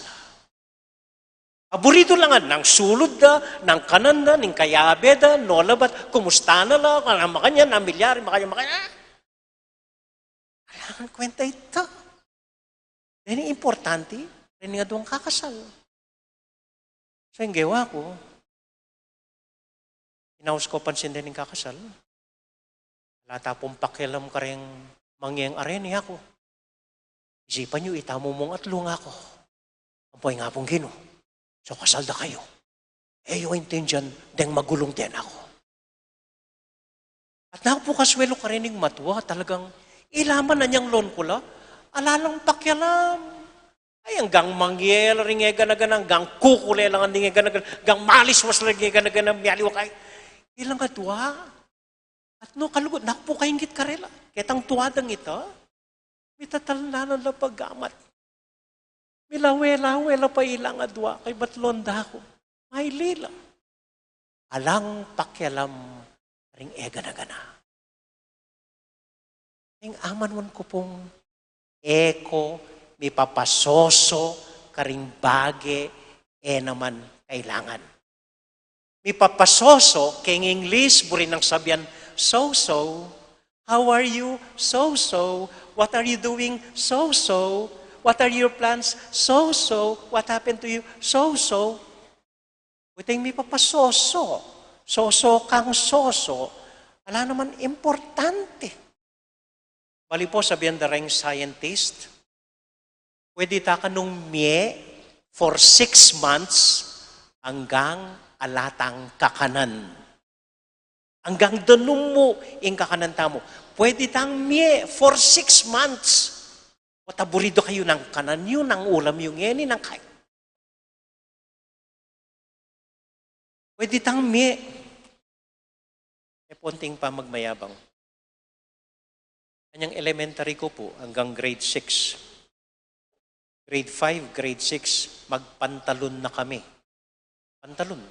Aburidu la ngan, nang sulud da, nang kanan da, ning kayabe da, no labat, kumusta na la, kanyan makanyan, namilyari, makanyan, makanyan. Alangan kwenta ita. Deni importante, deni aduang kakasal. So, ing gewa ku, inaus ku pansin deni kakasal. Ala ta pung pakialam kareng mangeng areni aku. Isipan yu, itamu mung atlu nga ku. Ampo ing Apung Ginu, so kasal da kayu. E yu aintindian deng magulung den aku. At naku pu kasuelu karening matua, talagang ila man anyang loan ku la, ala lang pakialam. Ay, anggang mangyel ring egana-gana, anggang kukule lang ding egana-gana, anggang maliswas lang ding egana-gana, mialiwa kay. Ilang adua. At no kalugud, naku pu kainggit karela. Ketang tua dang ita, mitatalnan la pa gamat. Milawe-lawe la pa ilang adua, kaybat loan da ku. Mailila. Alang pakialam ring egana-gana. Ing amanuan ku pung e ko mipapasoso karing bage e naman kailangan. Mipapasoso, keng English, buri nang sabian, "So-so, how are you? So-so, what are you doing? So-so, what are your plans? So-so, what happened to you? So-so." Buting mipapasoso, soso kang soso, ala naman importante. Bali pu, sabian da ring scientist, pwede ta kanung mie for six months anggang ala tang kakanan. Anggang danum mu ing kakanan tamu. Pwede tang mie for six months. Wata buri da kayu nang kanan yu, nang ulam yu ngeni, nang kai. Pwede tang mie. E pu, onting pamagmayabang. Anyang elementary ku pu, anggang grade six. Grade five, grade six, magpantalon na kami. Pantalon.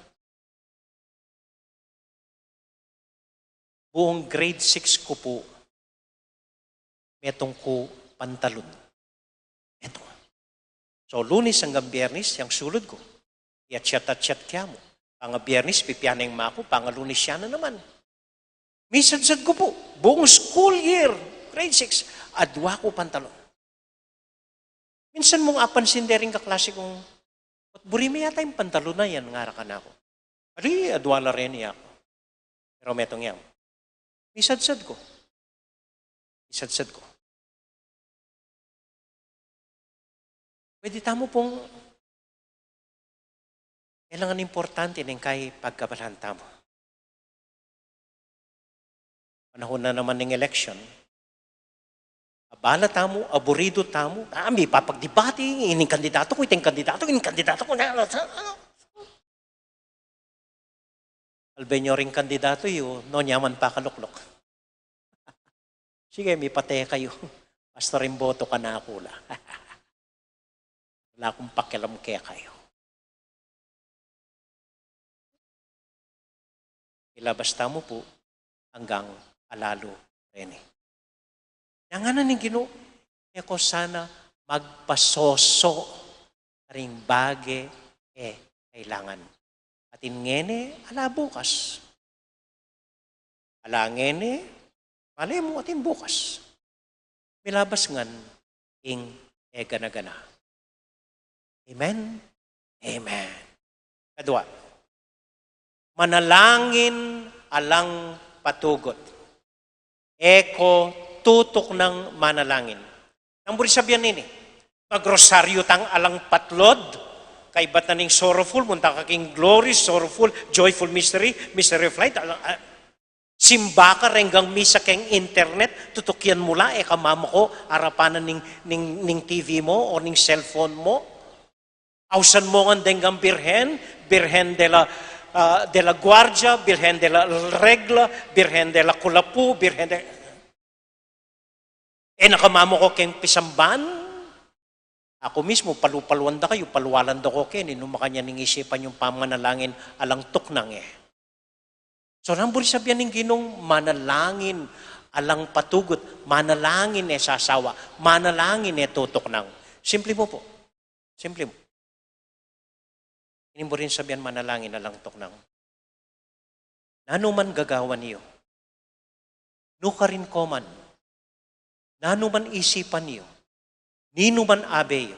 Buung grade six ku pu, metung ku pantalon. Metung. So, Lunes anggang Biyernes, yang sulud ku. Atyat-atyat ke mu. Panga Biyernes, pipian ne ing ma ku, panga Lunes ya na naman. Misadsad ku pu, buung school year, grade six, adua ku pantalon. Minsan mung apansin de ring kaklase kung, "Ba't buri me yata ing pantalon na yan?" ngara kanaku. Ari, adua la reni aku. Pero metung yang, misadsad ku. Misadsad ku. Pwede tamu pung, kailangan importante ning kai pagkabalahan tamu. Panahon na naman ning election. Abala tamu, aburidu tamu, ah, mipapagdebate, ining kandidato ku, iting kandidato, ining kandidato ku, na, na, na. Albe nyo ring kandidato yu, no, nyaman pakalukluk. Sige, mipate kayu. Basta ring boto kanaku la. Ala kung pakialam kekayu. Ilabas tamu pu anggang alalu reni. Yang ngana ning Ginu, e ko sana magpasoso karing bage e kailangan. Atin ngeni, ala bukas. Ala ngeni, malemu atin bukas. Milabas ngan ing egana-gana. Amen? Amen. Kadua, manalangin alang patugut. E ko tutuknang manalangin. Nang buri sabian nini, magrosaryu tang alang patlod, kaybat na ning sorrowful, munta ka king glory, sorrowful, joyful mystery, mystery of light, alang, ah, simba ka renggang misa keng internet, tutukian mu la, e ka mamako arapan na ning, ning, ning T V mo o ning cellphone mo. Ausan mo ngan deng Birhen, Birhen de la, ah, de la Guardia, Birhen de la Regla, Birhen de la Kulapu, Birhen de, e na ka mamako keng pisamban. Aku mismu, palu-paluan da kayu, palualan da ko keni, nung makanyan ing isipan yung pamanalangin alang tuknang e. So, nang buri sabian ning Ginung manalangin alang patugut, manalangin e sasawa, manalangin e tutuknang. Simple mu pu. Simple mu. Ini buring sabian manalangin alang tuknang. Nanu man gagawan yu, nukarin ko man, nanu man isipan yu, ninu man abe yu,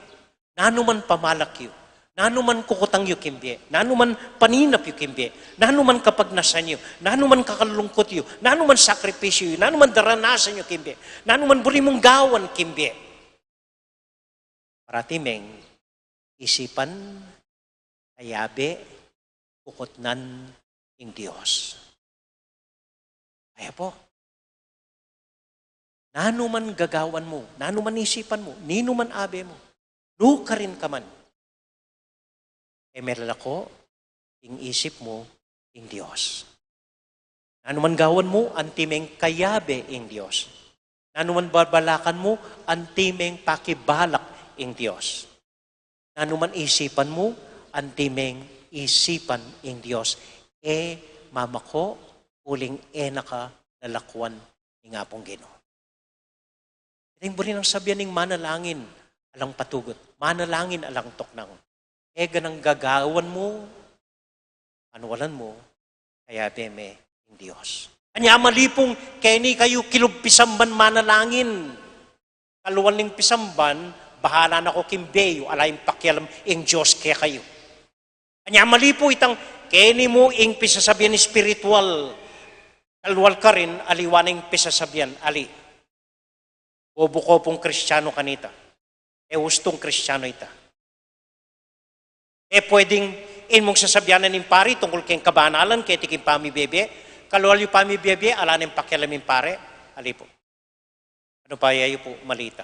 nanu man pamalak yu, nanu man kukutang yu king bie, nanu man paninap yu king bie, nanu man kapagnasan yu, nanu man kakalungkut yu, nanu man sakripisyu yu, nanu man daranasan yu king bie, nanu man buri mung gawan king bie. Rati meng isipan, kayabe, kukutnan ing Dios. Aya pu. Nanu man gagawan mu, nanu man isipan mu, ninu man abe mu, nukarin ka man, e melalako ing isip mu ing Dios. Nanu man gawan mu, anti meng kayabe ing Dios. Nanu man babalakan mu, anti meng pakibalak ing Dios. Nanu man isipan mu, anti meng isipan ing Dios. E mamako uling e na ka lalakuan ning Apung Ginu. Iti ing buri nang sabian ning manalangin alang patugut, manalangin alang tuknang. E ganang gagawan mu, panualan mu, kayabe me ing Dios. Anya mali pung keni kayu kilub pisamban manalangin. Kalual ning pisamban, bahala na ko king bie yu, ala ing pakialam ing Dios kekayu. Anya mali pu itang keni mu ing pisasabian espiritual. Kalual karin, aliwa na ing pisasabian, ali. Bobo ko pung Kristiano kanita. E ustung Kristiano ita. E pwedeng in mung sasabian na ning pari tungkul keng kabanalan, keti king pamibie-bie, kalual yu pamibie-bie, ala neng pakialam ing pare, ali pu. Anu pa ya yu pu, mali ita.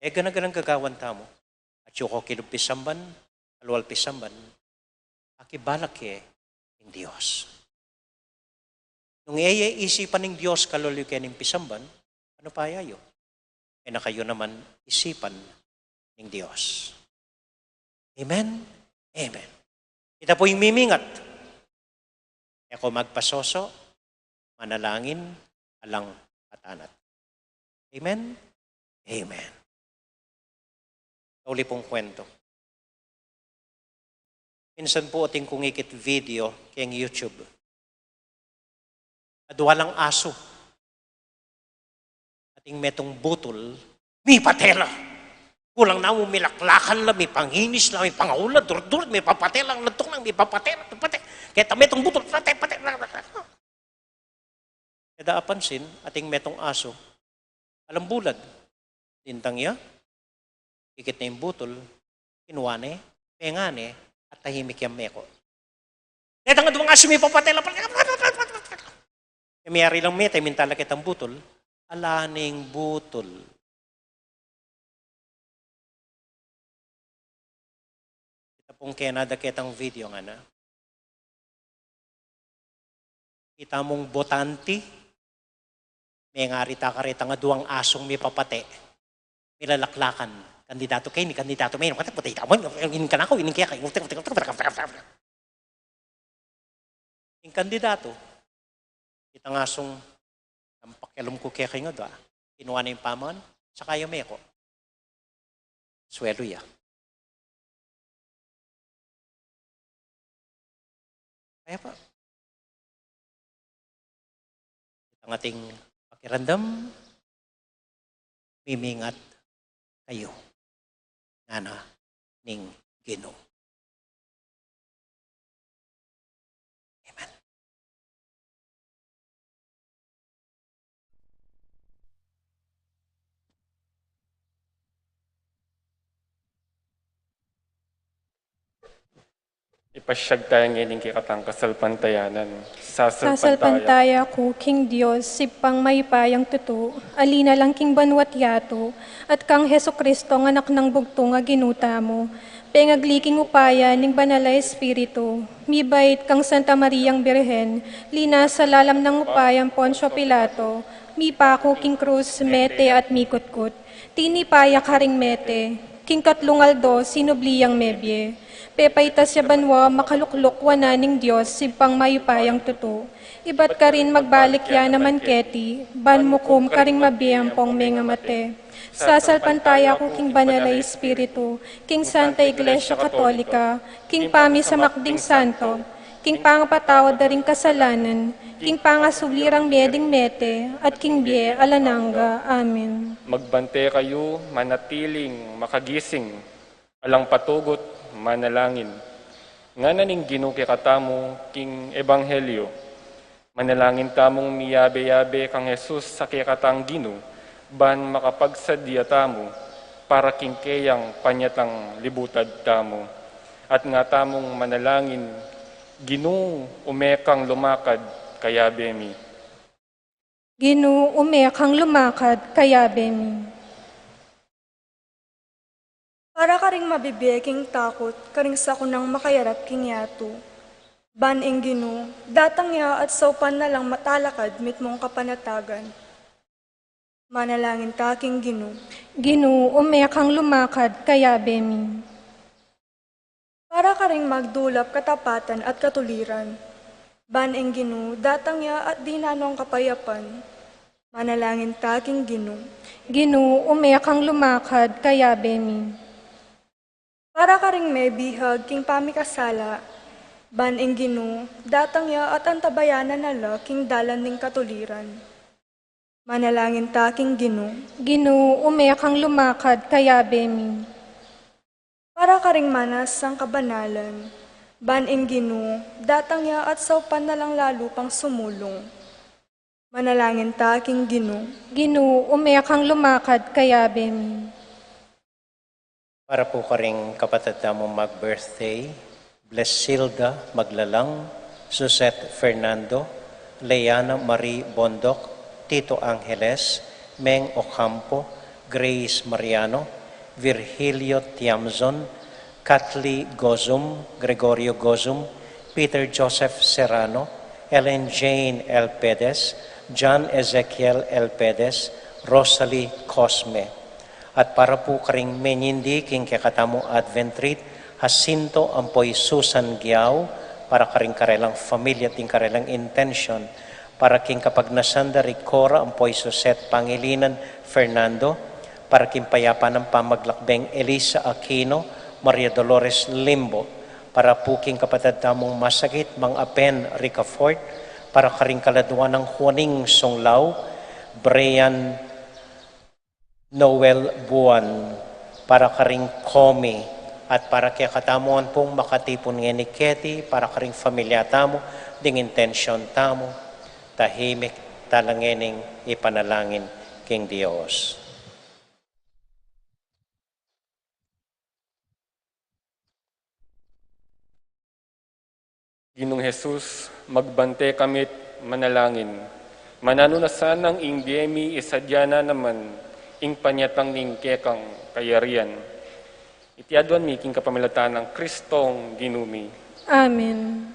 E gana-ganang gagawan tamu, atyu ko kilub pisamban, kalual pisamban, akibalak ke ing Dios. Nung e ye isipan ning Dios kalual yu keni pisamban, anu pa ya yu? E na kayu naman isipan ning Dios. Amen? Amen. Ita pu ing mimingat. E ko magpasoso, manalangin, alang patanat. Amen? Amen. Uli pung kwento. Minsan pu atin kung ikit video keng YouTube. Adwa lang asu. Atin metung butul, mipate la. Kulang na mu milaklakan la, mipanginis la, mipangaul la, durdur, mipapate la, lantuk nang mipapate la, pate. Keta metung butul, pate, pate, pate, pate. E da apansin, atin metung asu, alang bulad, dintang ya, ikit ne ing butul, kinua ne, penga ne, at tahimik yang meko. Detang adwang asu mipapate la, e miyari lang mete, minta la ketang butul, ala neng butul. Ita pung kena da ketang video ngana. Ita mung botante, mengari ta karetang adwang asung mipapate, milalaklakan, kandidatu keni, kandidatu meni, pate, pate, ita mu, ing kanakau, ing keka, ing kandidatu, itang asung, ang pakialam ku keka ing adwa, kinua ne ing pamangan, saka ya meko. Swelu ya. Kaya pa. Itang atin pakiramdam, mimingat kayu, ngana ning Ginu. Amen. Ipasyag taya ngeni ing kekatang kasalpantayanan. Sasalpantaya ku king Dios, Ibpang mayupayang tutu, ali na lang king banua't yatu, at kang Jesucristo, a Anak nang bugtung a Ginu tamu, pengagli king upaya ning Banal a Espiritu, mibait kang Santa Mariang Birhen, linasa lalam nang upayang Poncio Pilato, mipaku king krus, mete at mikutkut. Tinipa ya karing mete, king katlung aldo sinubli yang mebie. Pepaitas ya banua, makalukluk wanan ning Dios, Ibpang mayupayang tutu. Ibat karin magbalik ya naman keti, ban mukum karing mabie ampong mengamate. Sasalpantaya ku king Banal a Espiritu, king Santa Iglesia Katolika, king pamisamak ding santo, king pangapatawad da ring kasalanan, king pangasubli rang mie ding mete, at king bie alang angga. Amen. Magbante kayu, manatiling makagising, alang patugut, manalangin. Ngana ning Ginu kekatamu king Ebanghelyo. Manalangin tamung miyabe-yabe kang Jesus a kekatang Ginu, ban makapagsadya tamu para king keyang panyatang libutad tamu. At nga tamung manalangin, Ginu, ume kang lumakad kayabe mi. Ginu, ume kang lumakad kayabe mi. Para karing mabibie king takut karing sakunang makayarap king yatu, ban ing Ginu datang ya at saupan na lang matalakad mitmung kapanatagan. Manalangin ta king Ginu. Ginu, ume kang lumakad kayabe mi. Para karing magdulap katapatan at katuliran, ban ing Ginu datang ya at dinan nong kapayapan. Manalangin ta king Ginu. Ginu, ume kang lumakad kayabe mi. Para karing mebihag king pamikasala, ban ing Ginu datang ya at antabayanan na la king dalan ning katuliran. Manalangin ta king Ginu. Ginu, ume kang lumakad kayabe mi. Para karing manasang kabanalan, ban ing Ginu datang ya at saupan na lang lalu pang sumulung. Manalangin ta king Ginu. Ginu, ume kang lumakad kayabe mi. Para pu karing kapatad tamung mag-birthday, Blesilda Maglalang, Suzette Fernando, Leana Marie Bondoc, Tito Angeles, Meng Ocampo, Grace Mariano, Virgilio Tiamzon, Katli Gozum, Gregorio Gozum, Peter Joseph Serrano, Ellen Jane L. Pedez, John Ezekiel L. Pedez, Rosalie Cosme. At para pu karing menyindi king kekatamung Advent wreath, Jacinto ampo i Susan Giao, para karing karelang familia at ding karelang intensyon, para king kapagnasan da ri Cora ampo i Suzette Pangilinan Fernando, para king payapan nang pamaglakbeng Elisa Aquino, Maria Dolores Limbo, para pu king kapatad tamung masakit, Mang Apen Ricafort, para karing kaladua nang Juaning Sunglao, Brian Noel Buan, para karing Komi, at para kekatamu ampong makatipun ngeni keti, para karing familia tamu, ding intensyon tamu, tahimik tala ngening ipanalangin king Dios. Ginung Jesus, magbante kami't manalangin. Mananu na sanang ing bie mi, isadya na naman ing panyatang ning kekang kayarian. Iti aduan mi king kapamilatan nang Kristong Ginu mi. Amen.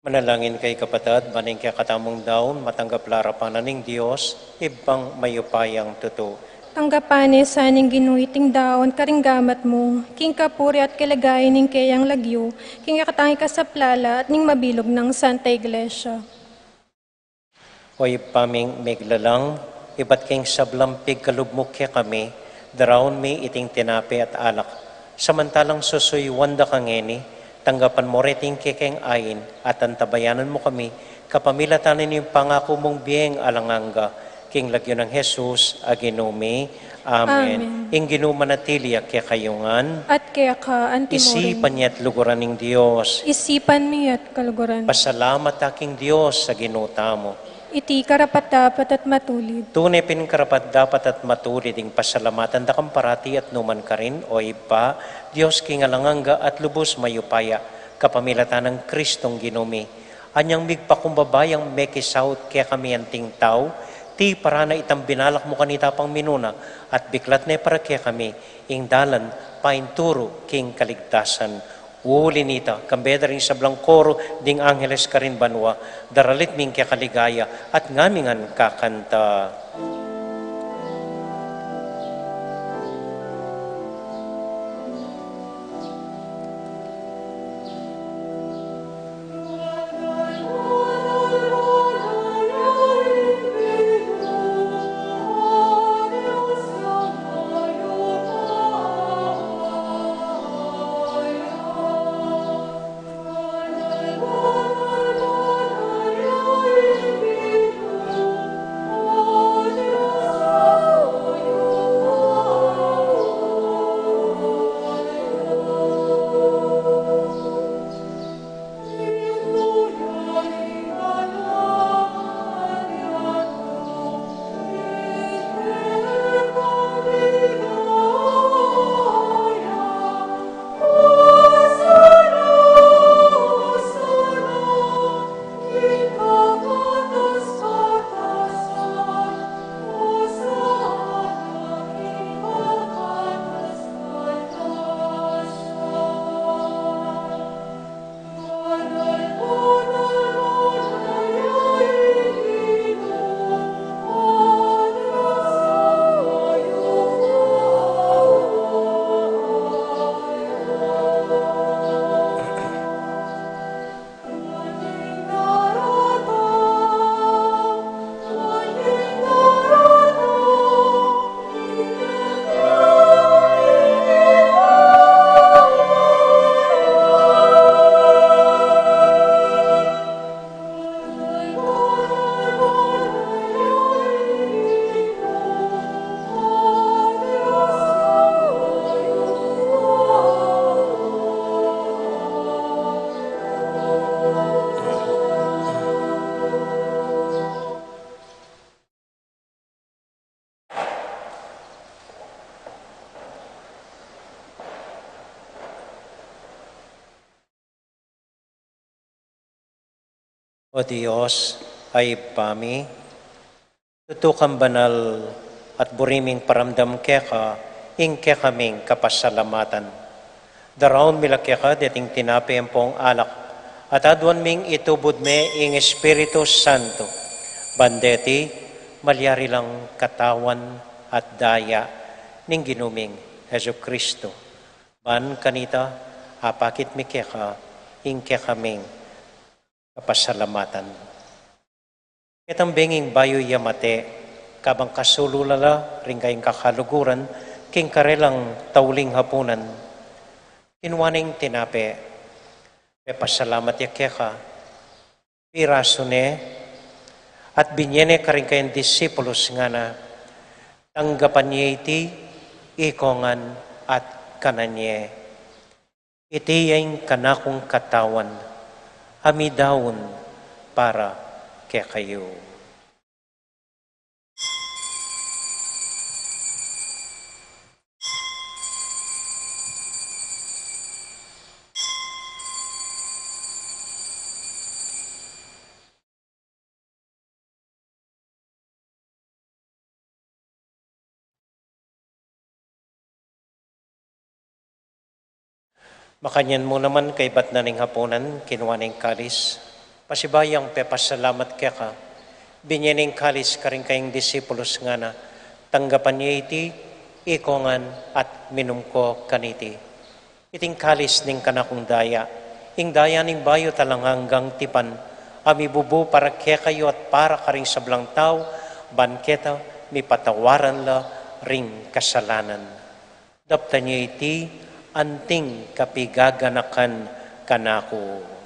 Manalangin kayu, kapatad, ban ing kekatamung daun matanggap la arapan na ning Dios, Ibpang mayupayang tutu. Tanggapan na sa ning Ginu iting daun karing gamat mu, king kapurian at kaligayan ning keyang lagyu, king kekatang ikasaplala at ning mabilug nang Santa Iglesia. O Ibpa ming miglalang, ibat king sablang pigkalub mu kekami, daraun mi iting tinape at alak. Samantalang susuyuan da ka ngeni, tanggapan mu reting kekeng ain, at antabayanan mu kami, kapamilatan ning pangaku mung bieng alang angga, king lagyu nang Jesus a Ginu mi. Amen. Amen. Ing Ginu manatili ya kekayu ngan. At keka anti mo rin. Isipan ya at luguran ning Dios. Isipan mi at kaluguran. Pasalamat ta king Dios a Ginu tamu. Iti karapat-dapat at matulid. Tune pin karapat-dapat at matulid ing pasalamatan da kang parati at numan karin, o Ibpa, Dios king alang angga at lubus mayupaya, kapamilatan nang Kristong Ginu mi. Anyang migpakumbaba yang mekisaut kekami anting tau, tiparan na itang binalak mu kanita pang minuna, at biklat ne para kekami ing dalan painturu king kaligtasan. Uli nita, kambe da ring sablang koro ding angeles karin banua, daralit mi ing kekaligaya at ngami ngan kakanta. O Dios, a Ibpa mi, tutu kang banal at buri ming paramdam keka ing kekaming kapasalamatan. Daraun mi la keka deting tinape ampong alak, at aduan ming itubud me ing Espiritu Santo. Ban deti, malyari lang katawan at daya ning Ginu ming Jesucristo. Ban kanita, apakit mi keka ing kekaming kapasalamatan. Ketang benging bayu ya mate, kabang kasulu la la ring kayang kakaluguran king karelang tauling hapunan, kinua neng tinape, pepasalamat ya keka, pirasu ne, at binye ne karing kayang disipulus, ngana, tanggapan ye iti ikongan at kanan ye. Iti ya ing kanakung katawan, a midaun para kekayu. Makanyan mu naman kaybat na ning hapunan, kinua ne ing kalis, Pasibayu yang pepasalamat keka, binye ne ing kalis karing kayang disipulus, ngana: Tanggapan ye iti, ikongan, at minum ko kaniti. Iting kalis ning kanakung daya, ing daya ning bayu at alang anggang tipan, a mibubu para kekayu at para karing sablang tau, ban keta mipatawaran la ring kasalanan. Daptan ye iti, anting kapigaganakan kanaku.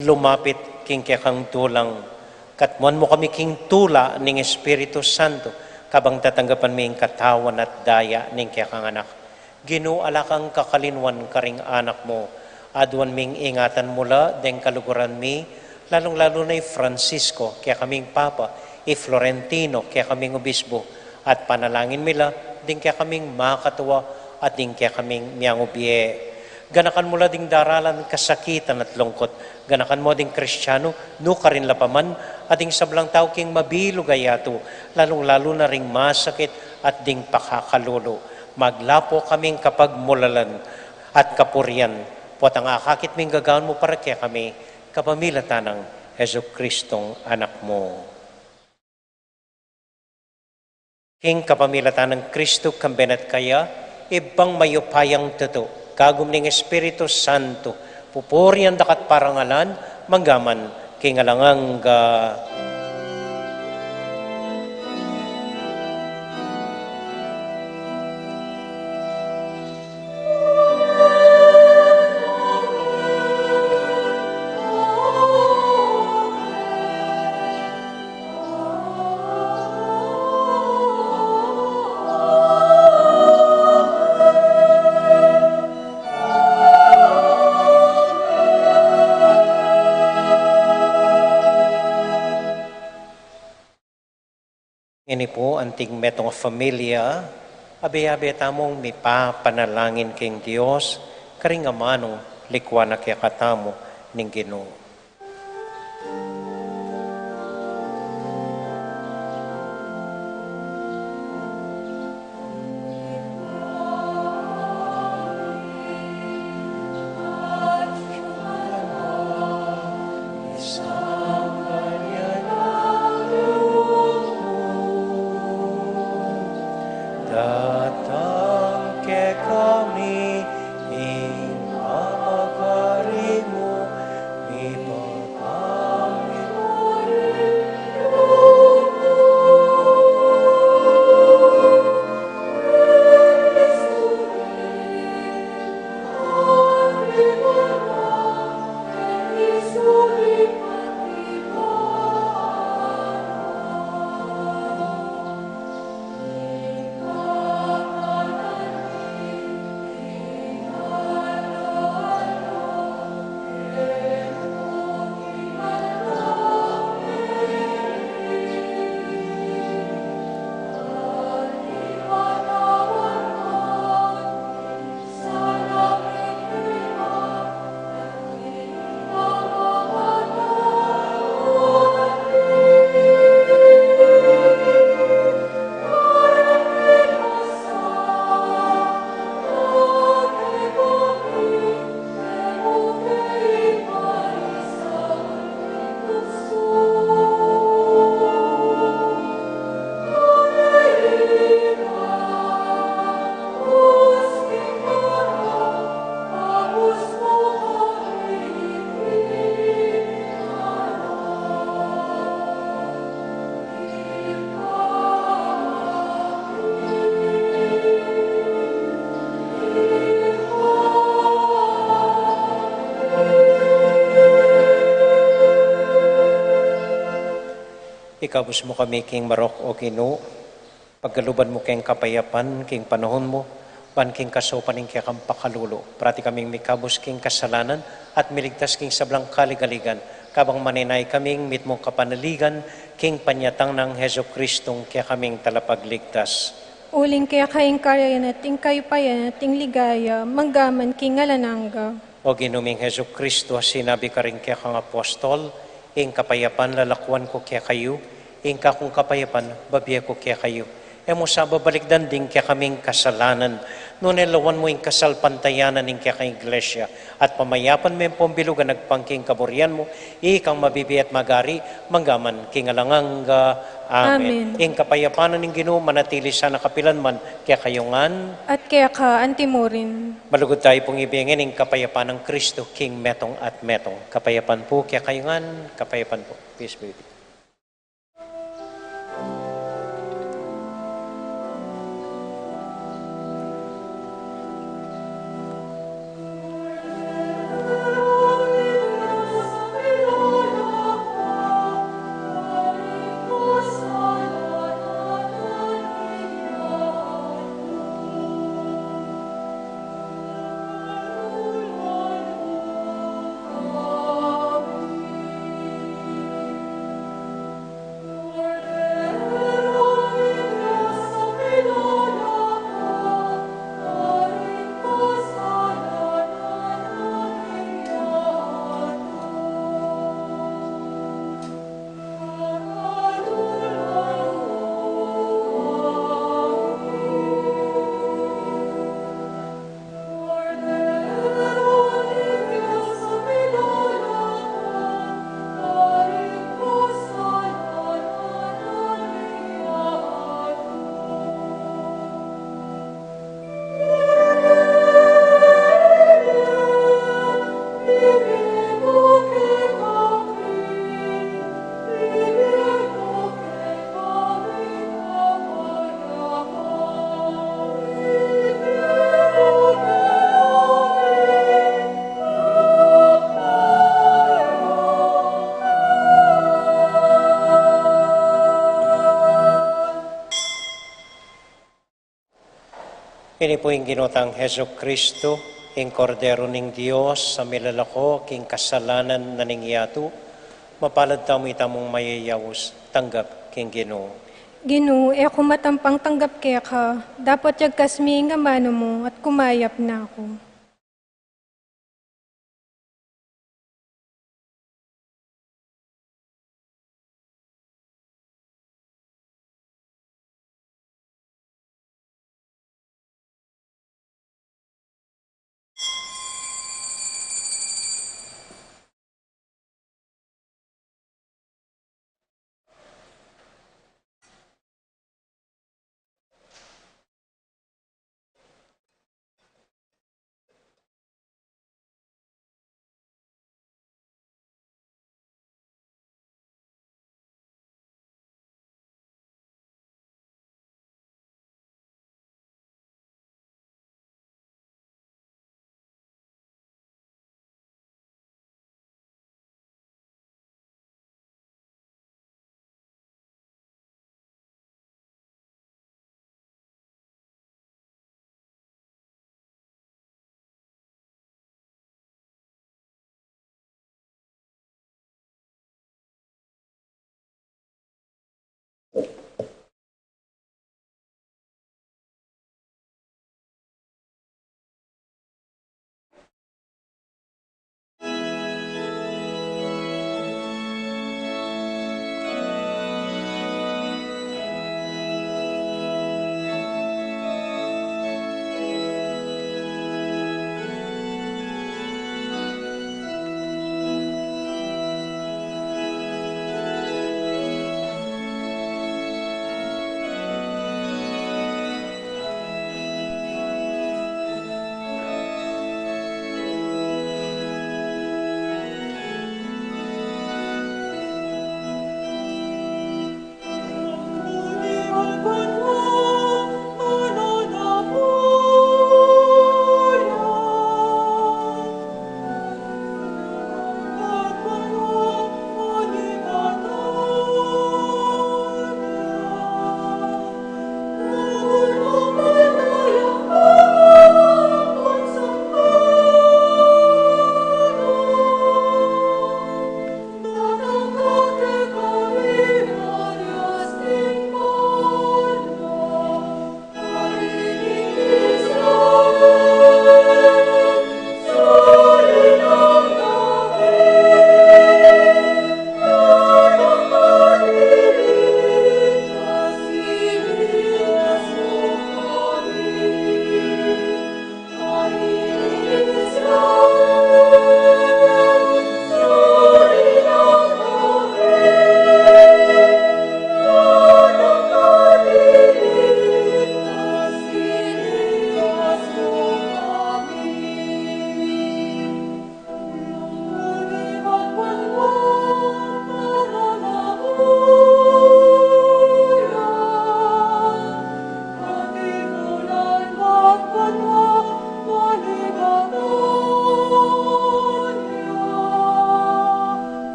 Lumapit king kekang dulang, katmuan mu kami king tula ning Espiritu Santo, kabang tatanggapan mi ing katawan at daya ning kekang Anak. Ginu, ala kang kakalinuan karing anak mu. Aduan ming ingatan mu la deng kaluguran mi, lalung-lalu na i Francisco, kekaming Papa, i Florentino, kekaming Obispo, at panalangin mi la ding kekaming makatua at ding kekaming miangubie. Ganakan mu la ding daralan, kasakitan at lungkut. Ganakan mu ding Kristiano, nukarin la pa man, at ding sablang tau king mabilug a yatu, lalung-lalu na ring masakit at ding pakakalulu. Maglapo kaming kapagmulalan at kapurian, potang akakit ming gagawan mu para kekami, kapamilatan nang Jesucristong Anak mu. King kapamilatan nang Kristo, kambe na at kaya, Ibpang mayupayang tutu, kagum ning Espiritu Santo, pupurian da ka at parangalan, manggaman king alang angga. Ini pu anting metung a familia, abe-abe tamung mipapanalangin king Dios, karing amanung likuan na kekatamu ning Ginu. Datang kekami ing pamagari mu, mipapangalan mu. Ikabus mu kami king marok, O Ginu. Pagkaluban mu keng kapayapan king panaun mu, ban king kasaupan ning kekang pakalulu, parati kaming mikabus king kasalanan at miligtas king sablang kaligaligan, kabang maninaya kaming mitmung kapanaligan king panyatang nang Jesucristong kekaming Talapagligtas. Uling keka ing kayarian at ing kayupayan at ing ligaya, manggaman king alang angga. O Ginu ming Jesucristo, a sinabi karing kekang apostol, ing kapayapan lalakuan ku kekayu, ing kakung kapayapan babie ku kekayu. E mu sa babalikdan ding kekaming kasalanan, nune lawan mu ing kasalpantayanan ning kekang Iglesia, at pamayapan me ampong bilug a agpang king kaburian mu, ikang mabibie at magari, mangga man king alang angga. Amen. Amen. Ing kapayapan ning Ginu manatili sana kapilan man kekayu ngan. At keka anti mu rin. Malugud tayu pung ibie ngan ing kapayapan nang Kristo king metung at metung. Kapayapan pu kekayu ngan, kapayapan pu. Peace be with you. Ini pu ing Ginu tang Jesucristo, ing Kordero ning Dios, a milalako king kasalanan na ning yatu. Mapalad tamu itamung mayayaus tanggap king Ginu. Ginu, e ku matampang tanggap keka, dapot yagkas me ing amanu mu at kumayap na ku.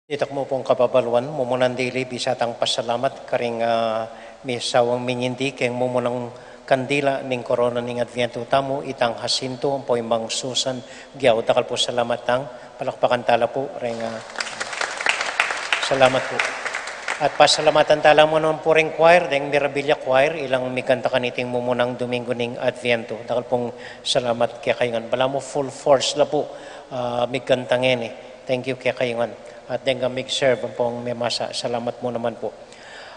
Ditak mu pung kababaluan, mumunan dili bisa tang pasalamat karing, ah, misawang minyindi keng mumunang kandila ning korona ning Adviento tamu, itang Jacinto ampo i Mang Susan Guiao. Dakal pu salamat tang, palakpakan tala pu reng, ah, salamat pu. At pasalamatan tala mu naman pu reng choir, deng Mirabilia Choir, ilang miganta kaniting mumunang Domingo ning Adviento. Dakal pung salamat kekayu ngan. Balamu full force la pu, ah, miganta ngeni. Thank you kekayu ngan. At deng mig-serve ampong memasa, salamat mu naman pu.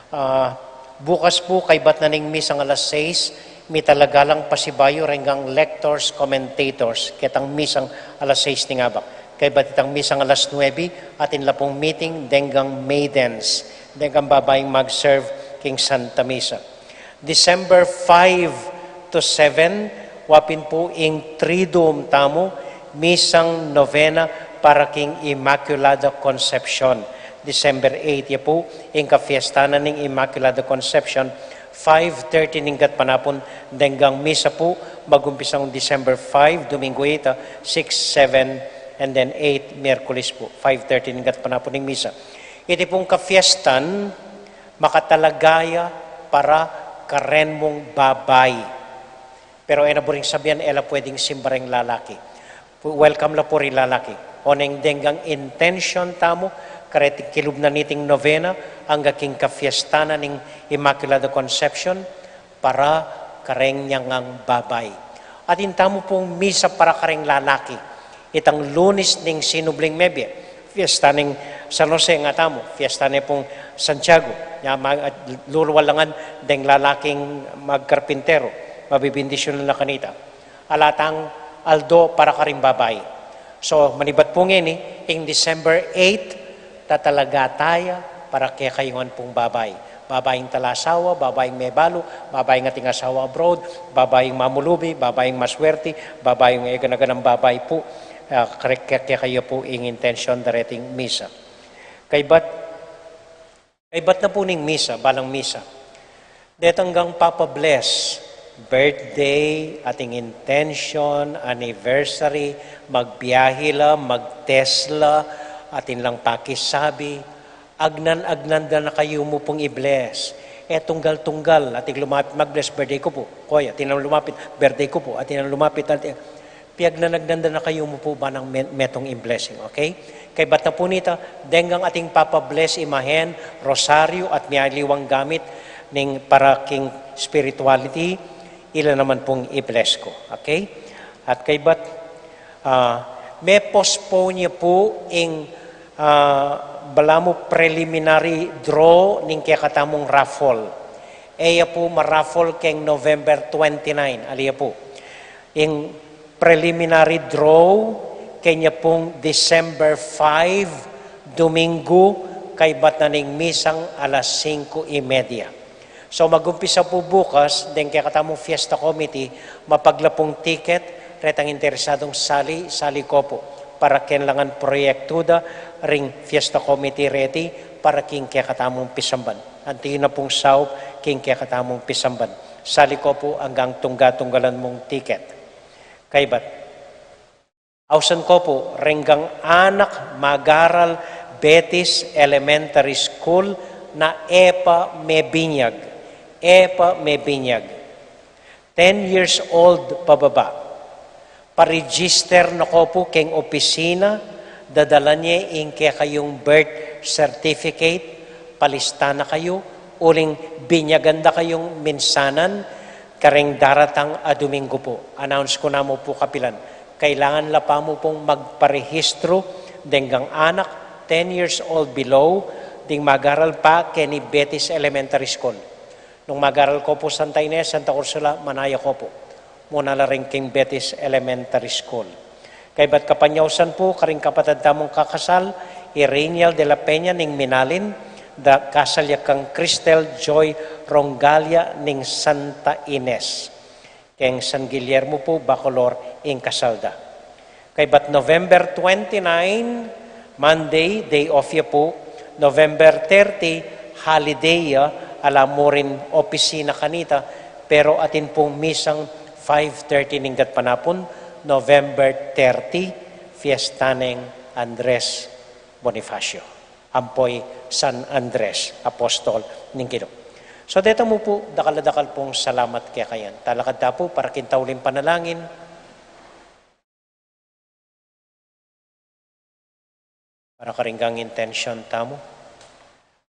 Ah, bukas pu, kaybat na ning misang alas sais, mitalaga lang pasibayu reng lectors, commentators, ketang misang alas sais ning abak. Kaybat itang misang alas nuebe, atin la pung meeting deng maidens, deng babaing mag-serve king Santa Misa. December five to seven, wa pin pu ing Triduum tamu, misang novena para king Immaculada Concepcion. December eight, ya pu ing kafiesta na ning Immaculada Concepcion, five thirty ning gatpanapun deng misa pu, magumpisang December five, Domingo ita, six, seven, and then eight, Miyerkules pu, five thirty ning gatpanapun ning misa. Iti pung kafiestan, makatalaga ya para karen mung babai. Pero e na buring sabian, e la pwedeng simba reng lalaki. Pu-, welcome la pu ring lalaki. Oneng deng intention tamu, kareting kilub na niting novena, angga king kafiesta na ning Immaculada Concepcion, para kareng nyangang babai. Atin tamu pung misa para kareng lalaki. Itang Lunes ning sinubling mebie, fiesta ning San Jose nga tamu, fiesta ne pung Santiago. Nya ma-, lulualangan deng lalaking magkarpintero, mabibindisyon na kanita. Ala tang aldo para karing babai. So, manibat pu ngeni, ing December eight, tatalaga taya para kekayu ngan pung babai. Babaing talasawa, babaing mebalu, babaing ating asawa abroad, babaing mamulubi, babaing maswerti, babaing e gana-ganang babai pu, ah, kare-, ke-, kekayu pu ing intention da reting misa. Kaybat, kaybat na pu ning misa, balang misa. Detang papabless, birthday, ating intention, anniversary, magbiahi la, mag-test la, atin lang pakisabi, agnan-agnan da na kayu mu pung i-bless. E tunggal-tunggal, atin lumapit mag-bless, birthday ku pu. Koy, atin lang lumapit, birthday ku pu, atin lang lumapit, atin, piagnan-agnan da na kayu mu pu ba nang me-, metung ing blessing, okay? Kaybat na pu nita, deng ating papabless imahen, rosaryo, at mialiwang gamit ning para king spirituality, ila naman pung i-bless ku, okay? At kaybat, ah, me-postpone ya pu ing, ah, balamu preliminary draw ning kekatamung raffle. E ya pu ma-raffle keng November twenty-nine, ali ya pu. Ing preliminary draw, kenya pung December five, Domingo, kaybat na ning misang alas singko y media. So, magumpisa pu bukas, deng kekatamung fiesta committee, mapagla pung ticket, retang interesadung sali, sali ko pu, para kenlangan proyektu da ring fiesta committee reti, para king kekatamung pisamban. Anti na pung saup king kekatamung pisamban. Sali ko pu anggang tungga-tunggalan mung ticket. Kaybat. Ausan ko pu, reng anak mag-aral Betis Elementary School na e pa mebinyag, e pa mebinyag. Ten years old pababa. Pa-register na ko pu keng opisina, dadala ne ing kekayung birth certificate, palista na kayu, uling binyagan da kayung minsanan, kareng daratang a Domingo pu. Announce ku na mu pu kapilan. Kailangan la pa mu pung magparehistro deng anak, ten years old below, ding mag-aral pa keni Betis Elementary School. Nung mag-aral ko pu Santa Ines, Santa Ursula, manaya ko pu. Muna la rin king Betis Elementary School. Kaybat kapanyausan pu, karing kapatad tamung kakasal, i Reiniel de la Peña ning Minalin, da kasal ya kang Cristel Joy Rongalia ning Santa Ines. Keng San Guillermo pu, Bacolor, ing kasal da. Kaybat November twenty-nine, Monday, day off ya pu. November thirty, holiday ya, ala mu rin opisina kanita, pero atin pung misang five thirty ning gatpanapun, November thirty, fiesta neng Andres Bonifacio. ampo i San Andres, apostol ning Ginu. So, deta mu pu, dakal a dakal pung salamat kekayu. Talakad ta pu para king tauling panalangin. Para karing intensyun tamu.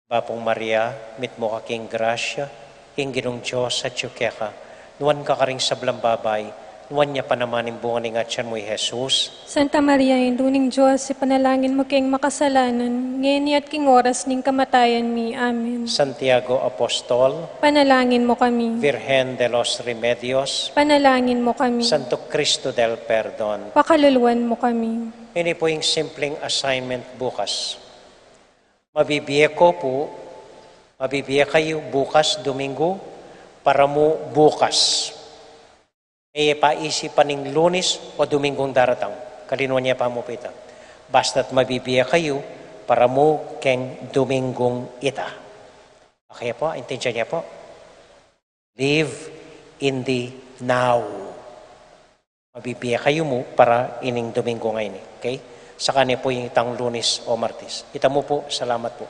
Bapu Maria, mitmu ka king grasya, ing Ginung Dios atyu keka, nuan ka karing sablang babai, nuan ya pa naman ing bunga ning atyan mu, i Jesus. Santa Maria, Indu ning Dios, ipanalangin mu keng makasalanan, ngeni at king oras ning kamatayan mi. Amen. Santiago Apostol, panalangin mu kami. Virgen de los Remedios, panalangin mu kami. Santo Cristo del Perdon, pakaluluan mu kami. Ini pu ing simpleng assignment bukas. Mabibie ko pu, mabibie kayu bukas, Domingo, para mu bukas. E ye pa isipan ing Lunes o Domingong daratang. Kalinuan ye pa mu pu ita. Basta't mabibie kayu para mu keng Domingong ita. Okay pu, intindian ye pu? Live in the now. Mabibie kayu mu para ining Domingo ngeni. Okay? Saka ne pu itang Lunes o Martes. Ita mu pu, salamat pu.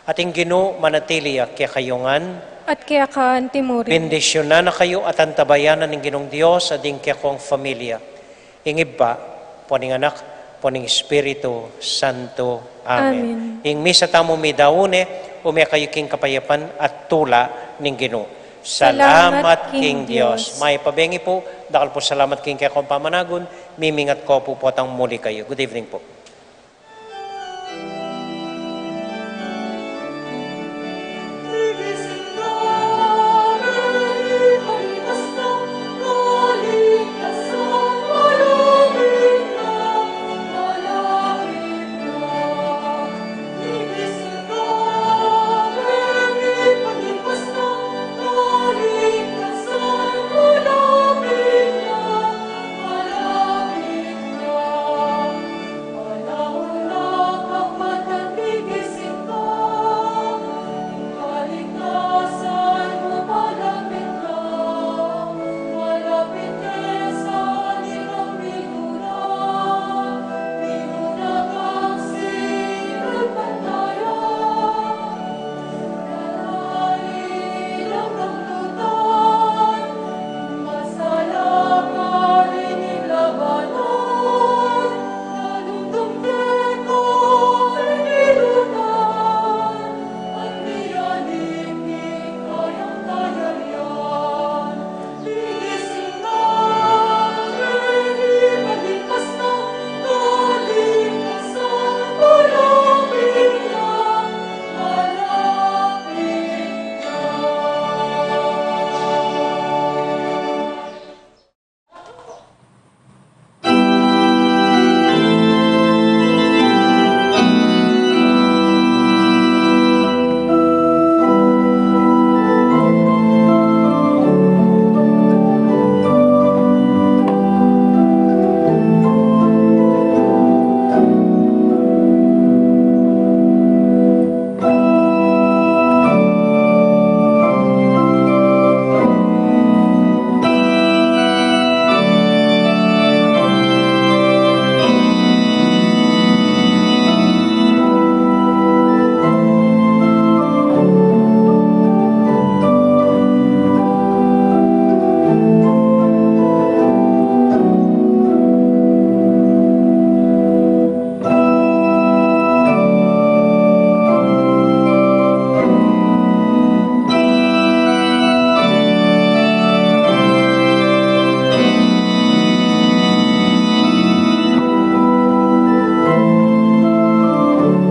At ing Ginu manatili ya kekayu ngan. At keka anti mu rin. Bendisyunan na kayu at antabayanan ning Ginung Dios a ding kekong familia. Ing Ibpa, ampo ning Anak, ampo ning Espiritu Santo. Amen. Amen. Ing misa tamu midaun ne, ume kayu king kapayapan at tula ning Ginu. Salamat king Dios. Mayap a bengi pu, dakal pung salamat king kekong pamanagun, mimingat ko pu potang muli kayu. Good evening pu.